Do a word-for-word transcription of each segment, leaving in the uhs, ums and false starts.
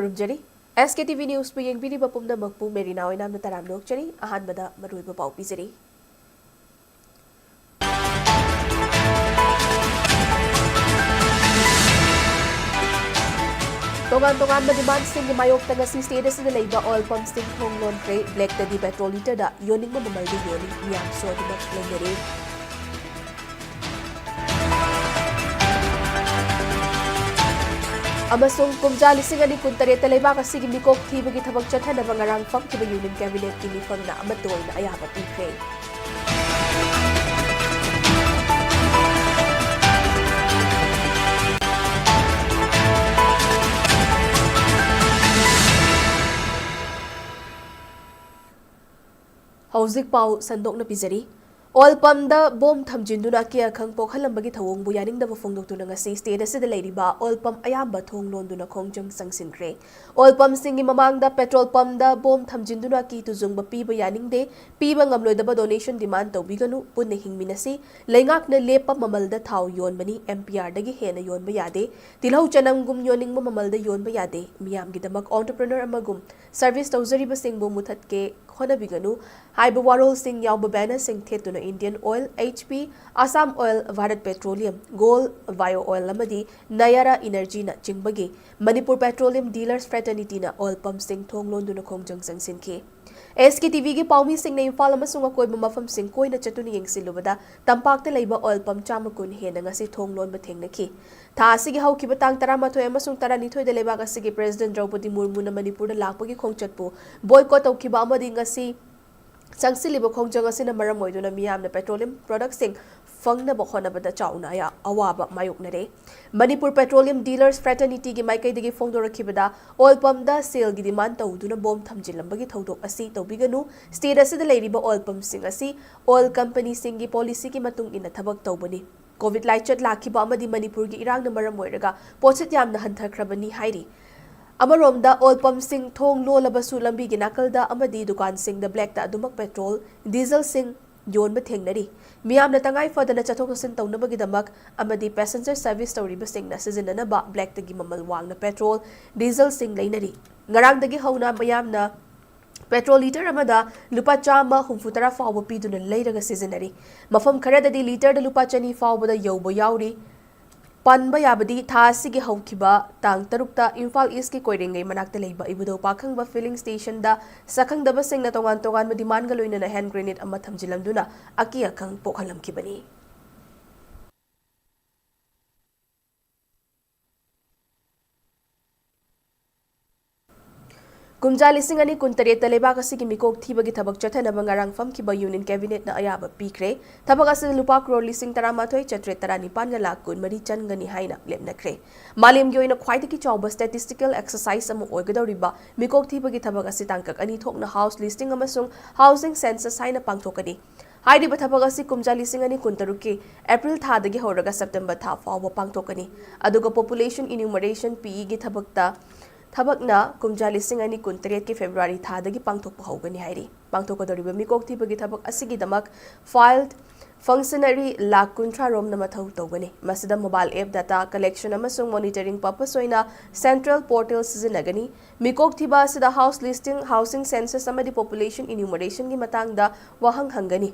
ꯈꯨꯔꯨꯝꯖꯔꯤ꯫ ꯑꯦꯁ ꯀꯦ T V ꯅ꯭ꯌꯨꯁꯄꯨ ꯌꯦꯡꯕꯤꯔꯤꯕ ꯄꯨꯝꯅꯃꯛꯄꯨ Marina ꯑꯣꯏꯅꯥꯝꯅ ꯇꯔꯥꯝꯅ ꯑꯣꯛꯆꯔꯤ꯫ ꯑꯍꯥꯟꯕꯗ ꯃꯔꯨꯑꯣꯏꯕ ꯄꯥꯎ ꯄꯤꯖꯔꯤ꯫ ꯇꯣꯉꯥꯟ ꯇꯣꯉꯥꯟꯕ ꯗꯤꯃꯥꯟꯁꯤꯡꯒꯤ ꯃꯥꯌꯣꯛꯇ ꯉꯁꯤ ꯁ꯭ꯇꯦꯠ ꯑꯁꯤꯗ ꯂꯩꯕ ꯑꯣꯏꯜ ꯄꯝꯁꯤꯡ ꯊꯣꯡ ꯂꯣꯟꯈ꯭ꯔꯦ꯫ ꯕ꯭ꯂꯦꯛꯇꯗꯤ ꯄꯦꯇ꯭ꯔꯣꯜ ꯂꯤꯇꯔꯗ ꯌꯣꯟꯅꯤꯡꯕ ꯃꯃꯜꯗ ꯌꯣꯜꯂꯤ꯫ ꯃꯤꯌꯥꯝꯁꯨ ꯑꯗꯨꯃꯛ ꯂꯩꯅꯔꯦ꯫ ꯑꯃꯁꯨꯡ ꯀꯨꯝꯖꯥ ꯂꯤꯁꯤꯡ ꯑꯅꯤ ꯀꯨꯟꯇꯔꯦꯠꯇ ꯂꯩꯕꯥꯛ ꯑꯁꯤꯒꯤ ꯃꯤꯀꯣꯛ ꯊꯤꯕꯒꯤ ꯊꯕꯛ ꯆꯠꯊꯅꯕ ꯉꯔꯥꯡ ꯐꯝꯈꯤꯕ ꯌꯨꯅꯤꯌꯟ ꯀꯦꯕꯤꯅꯦꯠꯀꯤ ꯃꯤꯐꯝꯅ ꯑꯃꯠꯇ ꯑꯣꯏꯅ ꯑꯌꯥꯕ ꯄꯤꯈ꯭ꯔꯦ꯫ ꯍꯧꯖꯤꯛ ꯄꯥꯎ ꯁꯟꯗꯣꯛꯅ ꯄꯤꯖꯔꯤ꯫ ꯑꯣꯏꯜ ꯄꯝꯗ ꯕꯣꯝ ꯊꯝꯖꯤꯟꯗꯨꯅ ꯑꯀꯤ ꯑꯈꯪ ꯄꯣꯛꯍꯜꯂꯝꯕꯒꯤ ꯊꯧꯑꯣꯡꯕꯨ ꯌꯥꯅꯤꯡꯗꯕ ꯐꯣꯡꯗꯣꯛꯇꯨꯅ ꯉꯁꯤ ꯁ꯭ꯇꯦꯠ ꯑꯁꯤꯗ ꯂꯩꯔꯤꯕ ꯑꯣꯏꯜ ꯄꯝ ꯑꯌꯥꯝꯕ ꯊꯣꯡ ꯂꯣꯟꯗꯨꯅ ꯈꯣꯡꯖꯪ ꯆꯪꯁꯤꯟꯈ꯭ꯔꯦ꯫ ꯑꯣꯏꯜ ꯄꯝꯁꯤꯡꯒꯤ ꯃꯃꯥꯡꯗ ꯄꯦꯇ꯭ꯔꯣꯜ ꯄꯝꯗ ꯕꯣꯝ ꯊꯝꯖꯤꯟꯗꯨꯅ ꯑꯀꯤ ꯇꯨꯖꯨꯡꯕ ꯄꯤꯕ ꯌꯥꯅꯤꯡꯗꯦ, ꯄꯤꯕ ꯉꯝꯂꯣꯏꯗꯕ ꯗꯣꯅꯦꯁꯟ ꯗꯤꯃꯥꯟ ꯇꯧꯕꯤꯒꯅꯨ, ꯄꯨꯟꯅ ꯍꯤꯡꯃꯤꯟꯅꯁꯤ, ꯂꯩꯉꯥꯛꯅ ꯂꯦꯞꯄ ꯃꯃꯜꯗ ꯊꯥꯎ ꯌꯣꯟꯕꯅꯤ, ꯑꯦꯝ ꯄꯤ ꯑꯥꯔꯗꯒꯤ ꯍꯦꯟꯅ ꯌꯣꯟꯕ ꯌꯥꯗꯦ, ꯇꯤꯜꯍꯧ ꯆꯅꯝꯒꯨꯝ ꯌꯣꯟꯅꯤꯡꯕ ꯃꯃꯜꯗ ꯌꯣꯟꯕ ꯌꯥꯗꯦ, ꯃꯤꯌꯥꯝꯒꯤꯗꯃꯛ ꯑꯣꯟꯇꯔꯄ꯭ꯔꯤꯅꯔ ꯑꯃꯒꯨꯝ ꯁꯔꯚꯤꯁ ꯇꯧꯖꯔꯤꯕꯁꯤꯡꯕꯨ ꯃꯨꯊꯠꯀꯦ ꯍꯣꯠꯅꯕꯤꯒꯅꯨ ꯍꯥꯏꯕ ꯋꯥꯔꯣꯜꯁꯤꯡ ꯌꯥꯎꯕ ꯕꯦꯅꯔꯁꯤꯡ ꯊꯦꯠꯇꯨꯅ Indian oil, H P, Assam oil, Bharat petroleum, ꯒꯣꯜ, ꯕꯥꯏꯑꯣ ꯑꯣꯏꯜ ꯑꯃꯗꯤ ꯅꯌꯥꯔꯥ ꯏꯅꯔꯖꯤꯅꯆꯤꯡꯕꯒꯤ ꯃꯅꯤꯄꯨꯔ ꯄꯦꯇ꯭ꯔꯣꯂꯤꯌꯝ ꯗꯤꯂꯔꯁ ꯐ꯭ꯔꯦꯇꯔꯅꯤꯇꯤꯅ ꯑꯣꯏꯜ ꯄꯝꯁꯤꯡ ꯊꯣꯡ ꯂꯣꯟꯗꯨꯅ ꯈꯣꯡꯖꯪ ꯆꯪꯁꯤꯟꯈꯤ꯫ ꯑꯦꯁ ꯀꯦ ꯇꯤ ꯚꯤꯒꯤ ꯄꯥꯎꯃꯤꯁꯤꯡꯅ ꯏꯝꯐꯥꯜ ꯑꯃꯁꯨꯡ ꯑꯀꯣꯏꯕ ꯃꯐꯝꯁꯤꯡ ꯀꯣꯏꯅ ꯆꯠꯇꯨꯅ ꯌꯦꯡꯁꯤꯜꯂꯨꯕꯗ ꯇꯝꯄꯥꯛꯇ ꯂꯩꯕ ꯑꯣꯏꯜ ꯄꯝ ꯆꯥꯝꯃ ꯀꯨꯟ ꯍꯦꯟꯅ ꯉꯁꯤ ꯊꯣꯡ ꯂꯣꯟꯕ ꯊꯦꯡꯅꯈꯤ꯫ ꯊꯥ ꯑꯁꯤꯒꯤ ꯍꯧꯈꯤꯕ ꯇꯥꯡ ꯇꯔꯥꯃꯥꯊꯣꯏ ꯑꯃꯁꯨꯡ ꯇꯔꯥꯅꯤꯊꯣꯏꯗ ꯂꯩꯕꯥꯛ ꯑꯁꯤꯒꯤ ꯄ꯭ꯔꯦꯁꯤꯗꯦꯟꯠ ꯗ꯭ꯔꯧꯄꯗꯤ ꯃꯨꯔꯃꯨꯅ ꯃꯅꯤꯄꯨꯔꯗ ꯂꯥꯛꯄꯒꯤ ꯈꯣꯡꯆꯠꯄꯨ ꯕꯣꯏꯀꯣꯠ ꯇꯧꯈꯤꯕ ꯑꯃꯗꯤ ꯉꯁꯤ ꯆꯪꯁꯤꯜꯂꯤꯕ ꯈꯣꯡꯖꯪ ꯑꯁꯤꯅ ꯃꯔꯝ ꯑꯣꯏꯗꯨꯅ ꯃꯤꯌꯥꯝꯅ ꯄꯦꯇ꯭ꯔꯣꯂꯤꯌꯝ ꯄ꯭ꯔꯗꯛꯁꯤꯡ ꯐꯪꯅꯕ ꯍꯣꯠꯅꯕꯗ ꯆꯥꯎꯅ ꯑꯌꯥ-, ꯑꯋꯥꯕ ꯃꯥꯌꯣꯛꯅꯔꯦ꯫ ꯃꯅꯤꯄꯨꯔ ꯄꯦꯇ꯭ꯔꯣꯂꯤꯌꯝ ꯗꯤꯂꯔꯁ ꯐ꯭ꯔꯦꯇꯔꯅꯤꯇꯤꯒꯤ ꯃꯥꯏꯀꯩꯗꯒꯤ ꯐꯣꯡꯗꯣꯔꯛꯈꯤꯕꯗ, ꯑꯣꯏꯜ ꯄꯝꯗ ꯁꯦꯜꯒꯤ ꯗꯤꯃꯥꯟ ꯇꯧꯗꯨꯅ ꯕꯣꯝ ꯊꯝꯖꯤꯜꯂꯝꯕꯒꯤ ꯊꯧꯗꯣꯛ ꯑꯁꯤ ꯇꯧꯕꯤꯒꯅꯨ꯫ ꯁ꯭ꯇꯦꯠ ꯑꯁꯤꯗ ꯂꯩꯔꯤꯕ ꯑꯣꯏꯜ ꯄꯝꯁꯤꯡ ꯑꯁꯤ ꯑꯣꯏꯜ ꯀꯝꯄꯅꯤꯁꯤꯡꯒꯤ ꯄꯣꯂꯤꯁꯤꯒꯤ ꯃꯇꯨꯡ ꯏꯟꯅ ꯊꯕꯛ ꯇꯧꯕꯅꯤ꯫ ꯀꯣꯚꯤꯗ ꯂꯥꯏꯆꯠ ꯂꯥꯛꯈꯤꯕ ꯑꯃꯗꯤ ꯃꯅꯤꯄꯨꯔꯒꯤ ꯏꯔꯥꯡꯅ ꯃꯔꯝ ꯑꯣꯏꯔꯒ ꯄꯣꯠꯁꯤꯠ ꯌꯥꯝꯅ ꯍꯟꯊꯈ꯭ꯔꯕꯅꯤ ꯍꯥꯏꯔꯤ꯫ ꯑꯃꯔꯣꯝꯗ, ꯑꯣꯏꯜ ꯄꯝꯁꯤꯡ ꯊꯣꯡ ꯂꯣꯜꯂꯕꯁꯨ ꯂꯝꯕꯤꯒꯤ ꯅꯥꯀꯜꯗ ꯑꯃꯗꯤ ꯗꯨꯀꯥꯟꯁꯤꯡꯗ ꯕ꯭ꯂꯦꯛꯇ ꯑꯗꯨꯃꯛ ꯄꯦꯇ꯭ꯔꯣꯜ, ꯗꯤꯖꯜꯁꯤꯡ ꯌꯣꯟꯕ ꯊꯦꯡꯅꯔꯤ꯫ ꯃꯤꯌꯥꯝꯅ ꯇꯉꯥꯏ ꯐꯗꯅ ꯆꯠꯊꯣꯛ ꯆꯠꯁꯤꯟ ꯇꯧꯅꯕꯒꯤꯗꯃꯛ ꯑꯃꯗꯤ passenger service ꯇꯧꯔꯤꯕꯁꯤꯡꯅ ꯁꯤꯖꯤꯟꯅꯅꯕ blackꯇꯒꯤ ꯃꯃꯜ ꯋꯥꯡꯅ petrol, dieselꯁꯤꯡ ꯂꯩꯅꯔꯤ꯫ ꯉꯔꯥꯡꯗꯒꯤ ꯍꯧꯅ ꯃꯤꯌꯥꯝꯅ petrol litre ꯑꯃꯗ ꯂꯨꯄꯥ ꯆꯥꯝꯃ ꯍꯨꯝꯐꯨ ꯇꯔꯥ ꯐꯥꯎꯕ ꯄꯤꯗꯨꯅ ꯂꯩꯔꯒ ꯁꯤꯖꯤꯟꯅꯔꯤ꯫ ꯃꯐꯝ ꯈꯔꯗꯗꯤ litreꯗ ꯂꯨꯄꯥ ꯆꯅꯤ ꯐꯥꯎꯕꯗ ꯌꯧꯕ ꯌꯥꯎꯔꯤ꯫ ꯄꯟꯕ ꯌꯥꯕꯗꯤ, ꯊꯥ ꯑꯁꯤꯒꯤ ꯍꯧꯈꯤꯕ ꯇꯥꯡ ꯇꯔꯨꯛꯇ ꯏꯝꯐꯥꯜ ꯏꯁꯀꯤ ꯀꯣꯏꯔꯦꯡꯒꯩ ꯃꯅꯥꯛꯇ ꯂꯩꯕ ꯏꯕꯨꯙꯧ ꯄꯥꯈꯪꯕ filling stationꯗ ꯁꯛꯈꯪꯗꯕꯁꯤꯡꯅ ꯇꯣꯉꯥꯟ ꯇꯣꯉꯥꯟꯕ demandꯒ ꯂꯣꯏꯅꯅ hand grenade ꯑꯃ ꯊꯝꯖꯤꯜꯂꯝꯗꯨꯅ ꯑꯀꯤ ꯑꯈꯪ ꯄꯣꯛꯍꯜꯂꯝꯈꯤꯕꯅꯤ꯫ ꯀꯨꯝꯖꯥ ꯂꯤꯁꯤꯡ ꯑꯅꯤ ꯀꯨꯟꯇꯔꯦꯠꯇ ꯂꯩꯕꯥꯛ ꯑꯁꯤꯒꯤ ꯃꯤꯀꯣꯛ ꯊꯤꯕꯒꯤ ꯊꯕꯛ ꯆꯠꯊꯅꯕ ꯉꯔꯥꯡ ꯐꯝꯈꯤꯕ Union Cabinetꯅ ꯑꯌꯥꯕ ꯄꯤꯈ꯭ꯔꯦ꯫ ꯊꯕꯛ ꯑꯁꯤꯗ ꯂꯨꯄꯥ ꯀ꯭ꯔꯣꯔ ꯂꯤꯁꯤꯡ ꯇꯔꯥꯃꯥꯊꯣꯏ ꯆꯥꯇ꯭ꯔꯦꯠ ꯇꯔꯥꯅꯤꯄꯥꯟꯒ ꯂꯥꯈ ꯀꯨꯟꯃꯔꯤ ꯆꯪꯒꯅꯤ ꯍꯥꯏꯅ ꯂꯦꯞꯅꯈ꯭ꯔꯦ꯫ ꯃꯥꯂꯦꯝꯒꯤ ꯑꯣꯏꯅ ꯈ꯭ꯋꯥꯏꯗꯒꯤ ꯆꯥꯎꯕ statistical exercise ꯑꯃ ꯑꯣꯏꯒꯗꯧꯔꯤꯕ ꯃꯤꯀꯣꯛ ꯊꯤꯕꯒꯤ ꯊꯕꯛ ꯑꯁꯤ ꯇꯥꯡꯀꯛ ꯑꯅꯤ ꯊꯣꯛꯅ house listing ꯑꯃꯁꯨꯡ housing census ꯍꯥꯏꯅ ꯄꯥꯡꯊꯣꯛꯀꯅꯤ꯫ ꯍꯥꯏꯔꯤꯕ ꯊꯕꯛ ꯑꯁꯤ ꯀꯨꯝꯖꯥ ꯂꯤꯁꯤꯡ ꯑꯅꯤ ꯀꯨꯟꯇꯔꯨꯛꯀꯤ April ꯊꯥꯗꯒꯤ ꯍꯧꯔꯒ September ꯊꯥ ꯐꯥꯎꯕ ꯄꯥꯡꯊꯣꯛꯀꯅꯤ꯫ ꯑꯗꯨꯒ population enumeration, PEꯒꯤ ꯊꯕꯛꯇ, ꯊꯕꯛꯅ ꯀꯨꯝꯖꯥ ꯂꯤꯁꯤꯡ ꯑꯅꯤ ꯀꯨꯟꯇꯔꯦꯠꯀꯤ February ꯊꯥꯗꯒꯤ ꯄꯥꯡꯊꯣꯛꯄ ꯍꯧꯒꯅꯤ ꯍꯥꯏꯔꯤ꯫ ꯄꯥꯡꯊꯣꯛꯀꯗꯧꯔꯤꯕ ꯃꯤꯀꯣꯛ ꯊꯤꯕꯒꯤ ꯊꯕꯛ ꯑꯁꯤꯒꯤꯗꯃꯛ field functionary ꯂꯥꯈ ꯀꯨꯟꯊ꯭ꯔꯥ ꯔꯣꯝꯅ ꯃꯊꯧ ꯇꯧꯒꯅꯤ꯫ ꯃꯁꯤꯗ mobile app data collection ꯑꯃꯁꯨꯡ monitoring purpose ꯑꯣꯏꯅ central portal ꯁꯤꯖꯤꯟꯅꯒꯅꯤ꯫ ꯃꯤꯀꯣꯛ ꯊꯤꯕ ꯑꯁꯤꯗ house listing, housing census ꯑꯃꯗꯤ population enumerationꯒꯤ ꯃꯇꯥꯡꯗ ꯋꯥꯍꯪ ꯍꯪꯒꯅꯤ꯫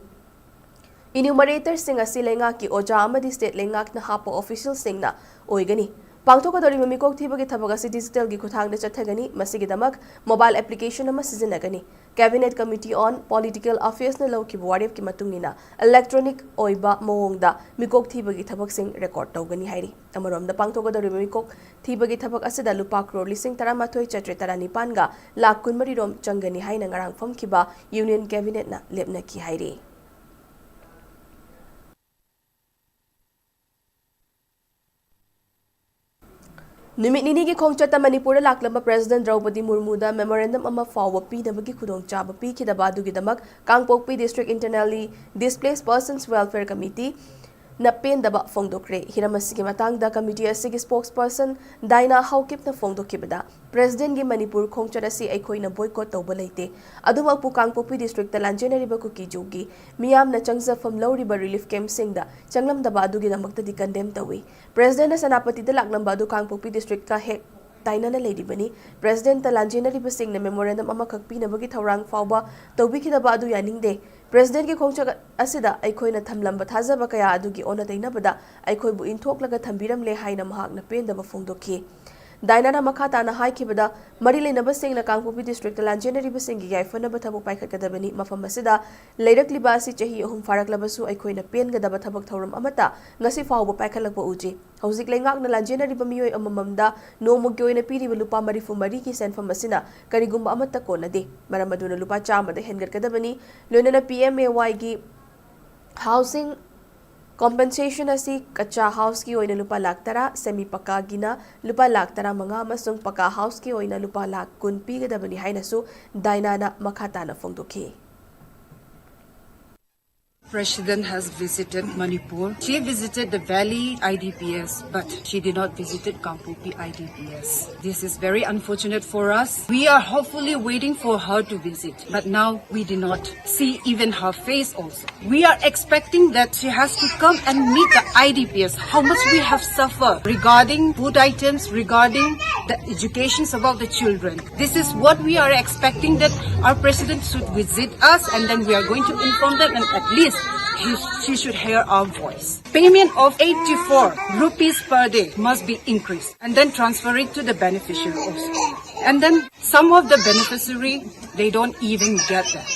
Enumeratorꯁꯤꯡ ꯑꯁꯤ ꯂꯩꯉꯥꯛꯀꯤ ꯑꯣꯖꯥ ꯑꯃꯗꯤ state ꯂꯩꯉꯥꯛꯅ ꯍꯥꯞꯄ officialꯁꯤꯡꯅ ꯑꯣꯏꯒꯅꯤ꯫ ꯄꯥꯡꯊꯣꯛꯀꯗꯧꯔꯤꯕ ꯃꯤꯀꯣꯛ ꯊꯤꯕꯒꯤ ꯊꯕꯛ ꯑꯁꯤ digitalꯒꯤ ꯈꯨꯠꯊꯥꯡꯗ ꯆꯠꯊꯒꯅꯤ꯫ ꯃꯁꯤꯒꯤꯗꯃꯛ mobile application ꯑꯃ ꯁꯤꯖꯤꯟꯅꯒꯅꯤ꯫ Cabinet Committee on Political Affairsꯅ ꯂꯧꯈꯤꯕ ꯋꯥꯔꯦꯞꯀꯤ ꯃꯇꯨꯡ ꯏꯟꯅ electronic ꯑꯣꯏꯕ ꯃꯑꯣꯡꯗ ꯃꯤꯀꯣꯛ ꯊꯤꯕꯒꯤ ꯊꯕꯛꯁꯤꯡ record ꯇꯧꯒꯅꯤ ꯍꯥꯏꯔꯤ꯫ ꯑꯃꯔꯣꯝꯗ, ꯄꯥꯡꯊꯣꯛꯀꯗꯧꯔꯤꯕ ꯃꯤꯀꯣꯛ ꯊꯤꯕꯒꯤ ꯊꯕꯛ ꯑꯁꯤꯗ ꯂꯨꯄꯥ ꯀ꯭ꯔꯣꯔ ꯂꯤꯁꯤꯡ ꯇꯔꯥꯃꯥꯊꯣꯏ ꯆꯥꯇ꯭ꯔꯦꯠ ꯇꯔꯥꯅꯤꯄꯥꯟꯒ ꯂꯥꯈ ꯀꯨꯟꯃꯔꯤ ꯔꯣꯝ ꯆꯪꯒꯅꯤ ꯍꯥꯏꯅ ꯉꯔꯥꯡ ꯐꯝꯈꯤꯕ Union Cabinetꯅ ꯂꯦꯞꯅꯈꯤ ꯍꯥꯏꯔꯤ꯫ ꯅꯨꯃꯤꯠ ꯅꯤꯅꯤꯒꯤ ꯈꯣꯡꯆꯠꯇ ꯃꯅꯤꯄꯨꯔꯗ ꯂꯥꯛꯂꯝꯕ President ꯗ꯭ꯔꯧꯄꯗꯤ ꯃꯨꯔꯃꯨꯗ memorandum ꯑꯃ ꯐꯥꯎꯕ ꯄꯤꯅꯕꯒꯤ ꯈꯨꯗꯣꯡꯆꯥꯕ ꯄꯤꯈꯤꯗꯕ ꯑꯗꯨꯒꯤꯗꯃꯛ ꯀꯥꯡꯄꯣꯛꯄꯤ District Internally Displaced Persons Welfare Committee, ꯅ ꯄꯦꯟꯗꯕ ꯐꯣꯡꯗꯣꯛꯈ꯭ꯔꯦ꯫ ꯍꯤꯔꯝ ꯑꯁꯤꯒꯤ ꯃꯇꯥꯡꯗ ꯀꯃꯤꯇꯤ ꯑꯁꯤꯒꯤ spokesperson ꯗꯥꯏꯅꯥ ꯍꯥꯎꯀꯤꯞꯅ ꯐꯣꯡꯗꯣꯛꯈꯤꯕꯗ, ꯄ꯭ꯔꯦꯁꯤꯗꯦꯟꯒꯤ ꯃꯅꯤꯄꯨꯔ ꯈꯣꯡꯆꯠ ꯑꯁꯤ ꯑꯩꯈꯣꯏꯅ boycott ꯇꯧꯕ ꯂꯩꯇꯦ꯫ ꯑꯗꯨꯃꯛꯄꯨ ꯀꯥꯡꯄꯣꯛꯄꯤ districtꯇ ꯂꯥꯟꯖꯦꯟꯅꯔꯤꯕ ꯀꯨꯀꯤꯖꯨꯒꯤ ꯃꯤꯌꯥꯝꯅ ꯆꯪꯖꯐꯝ ꯂꯧꯔꯤꯕ relief campꯁꯤꯡꯗ ꯆꯪꯂꯝꯗꯕ ꯑꯗꯨꯒꯤꯗꯃꯛꯇꯗꯤ condemn ꯇꯧꯏ꯫ ꯄ꯭ꯔꯦꯁꯤꯗꯦꯟꯅ ꯁꯦꯅꯥꯄꯇꯤꯗ ꯂꯥꯛꯂꯝꯕ ꯑꯗꯨ ꯀꯥꯡꯄꯣꯛꯄꯤ districtꯀ ꯍꯦꯛ ꯇꯥꯏꯅꯅ ꯂꯩꯔꯤꯕꯅꯤ꯫ ꯄ꯭ꯔꯦꯁꯤꯗꯦꯟꯇ ꯂꯥꯟꯖꯦꯟꯅꯔꯤꯕꯁꯤꯡꯅ memorandum ꯑꯃꯈꯛ ꯄꯤꯅꯕꯒꯤ ꯊꯧꯔꯥꯡ ꯐꯥꯎꯕ ꯇꯧꯕꯤꯈꯤꯗꯕ ꯑꯗꯨ ꯌꯥꯅꯤꯡꯗꯦ꯫ ꯄ꯭ꯔꯦꯁꯤꯗꯦꯟꯒꯤ ꯈꯣꯡꯆꯠ ꯑꯁꯤꯗ ꯑꯩꯈꯣꯏꯅ ꯊꯝꯂꯝꯕ ꯊꯥꯖꯕ ꯀꯌꯥ ꯑꯗꯨꯒꯤ ꯑꯣꯟꯅ ꯇꯩꯅꯕꯗ ꯑꯩꯈꯣꯏꯕꯨ ꯏꯟꯊꯣꯛꯂꯒ ꯊꯝꯕꯤꯔꯝꯂꯦ ꯍꯥꯏꯅ ꯃꯍꯥꯛꯅ ꯄꯦꯟꯗꯕ ꯐꯣꯡꯗꯣꯛꯈꯤ꯫ ꯗꯥꯏꯅꯥꯅ ꯃꯈꯥ ꯇꯥꯅ ꯍꯥꯏꯈꯤꯕꯗ, ꯃꯔꯤ ꯂꯩꯅꯕꯁꯤꯡꯅ ꯀꯥꯡꯄꯣꯛꯄꯤ districtꯇ ꯂꯥꯟꯖꯦꯟꯅꯔꯤꯕꯁꯤꯡꯒꯤ ꯌꯥꯏꯐꯅꯕ ꯊꯕꯛ ꯄꯥꯏꯈꯠꯀꯗꯕꯅꯤ꯫ ꯃꯐꯝ ꯑꯁꯤꯗ ꯂꯩꯔꯛꯂꯤꯕ ꯑꯁꯤ ꯆꯍꯤ ꯑꯍꯨꯝ ꯐꯥꯔꯛꯂꯕꯁꯨ ꯑꯩꯈꯣꯏꯅ ꯄꯦꯟꯒꯗꯕ ꯊꯕꯛ ꯊꯧꯔꯝ ꯑꯃꯠꯇ ꯉꯁꯤ ꯐꯥꯎꯕ ꯄꯥꯏꯈꯠꯂꯛꯄ ꯎꯗ꯭ꯔꯤ꯫ ꯍꯧꯖꯤꯛ ꯂꯩꯉꯥꯛꯅ ꯂꯥꯟꯖꯦꯟꯅꯔꯤꯕ ꯃꯤꯑꯣꯏ ꯑꯃꯃꯝꯗ ꯅꯣꯡꯃꯒꯤ ꯑꯣꯏꯅ ꯄꯤꯔꯤꯕ ꯂꯨꯄꯥ ꯃꯔꯤꯐꯨ ꯃꯔꯤꯒꯤ ꯁꯦꯟꯐꯝ ꯑꯁꯤꯅ ꯀꯔꯤꯒꯨꯝꯕ ꯑꯃꯠꯇ ꯀꯣꯟꯅꯗꯦ꯫ ꯃꯔꯝ ꯑꯗꯨꯅ ꯂꯨꯄꯥ ꯆꯥꯝꯃꯗ ꯍꯦꯟꯒꯠꯀꯗꯕꯅꯤ꯫ ꯂꯣꯏꯅꯅ PMAYꯒꯤ housing compensation ꯑꯁꯤ ꯀꯆꯥ houseꯀꯤ ꯑꯣꯏꯅ ꯂꯨꯄꯥ ꯂꯥꯈ ꯇꯔꯥ, semi ꯄꯀꯥꯒꯤꯅ ꯂꯨꯄꯥ ꯂꯥꯈ ꯇꯔꯥꯃꯉꯥ ꯑꯃꯁꯨꯡ ꯄꯀꯥ houseꯀꯤ ꯑꯣꯏꯅ ꯂꯨꯄꯥ ꯂꯥꯈ ꯀꯨꯟ ꯄꯤꯒꯗꯕꯅꯤ ꯍꯥꯏꯅꯁꯨ ꯗꯥꯏꯅꯥꯅ ꯃꯈꯥ ꯇꯥꯅ ꯐꯣꯡꯗꯣꯛꯈꯤ꯫ President has visited Manipur. She visited the Valley I D Ps, but she did not visit Kangpokpi I D Ps. This is very unfortunate for us. We are hopefully waiting for her to visit, but now we did not see even her face also. We are expecting that she has to come and meet the I D Ps. How much we have suffered regarding food items, regarding the educations about the children. This is what we are expecting, that our president should visit us, and then we are going to inform them, and at least he, she should hear our voice. Payment of eighty-four rupees per day must be increased and then transfer it to the beneficiary also. And then some of the beneficiary, they don't even get that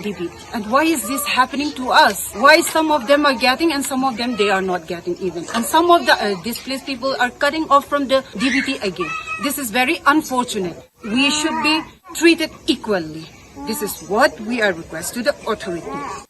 D B T. And why is this happening to us? Why some of them are getting and some of them they are not getting even? And some of the uh, displaced people are cutting off from the D B T again. This is very unfortunate. We should be treated equally. This is what we are request to the authority.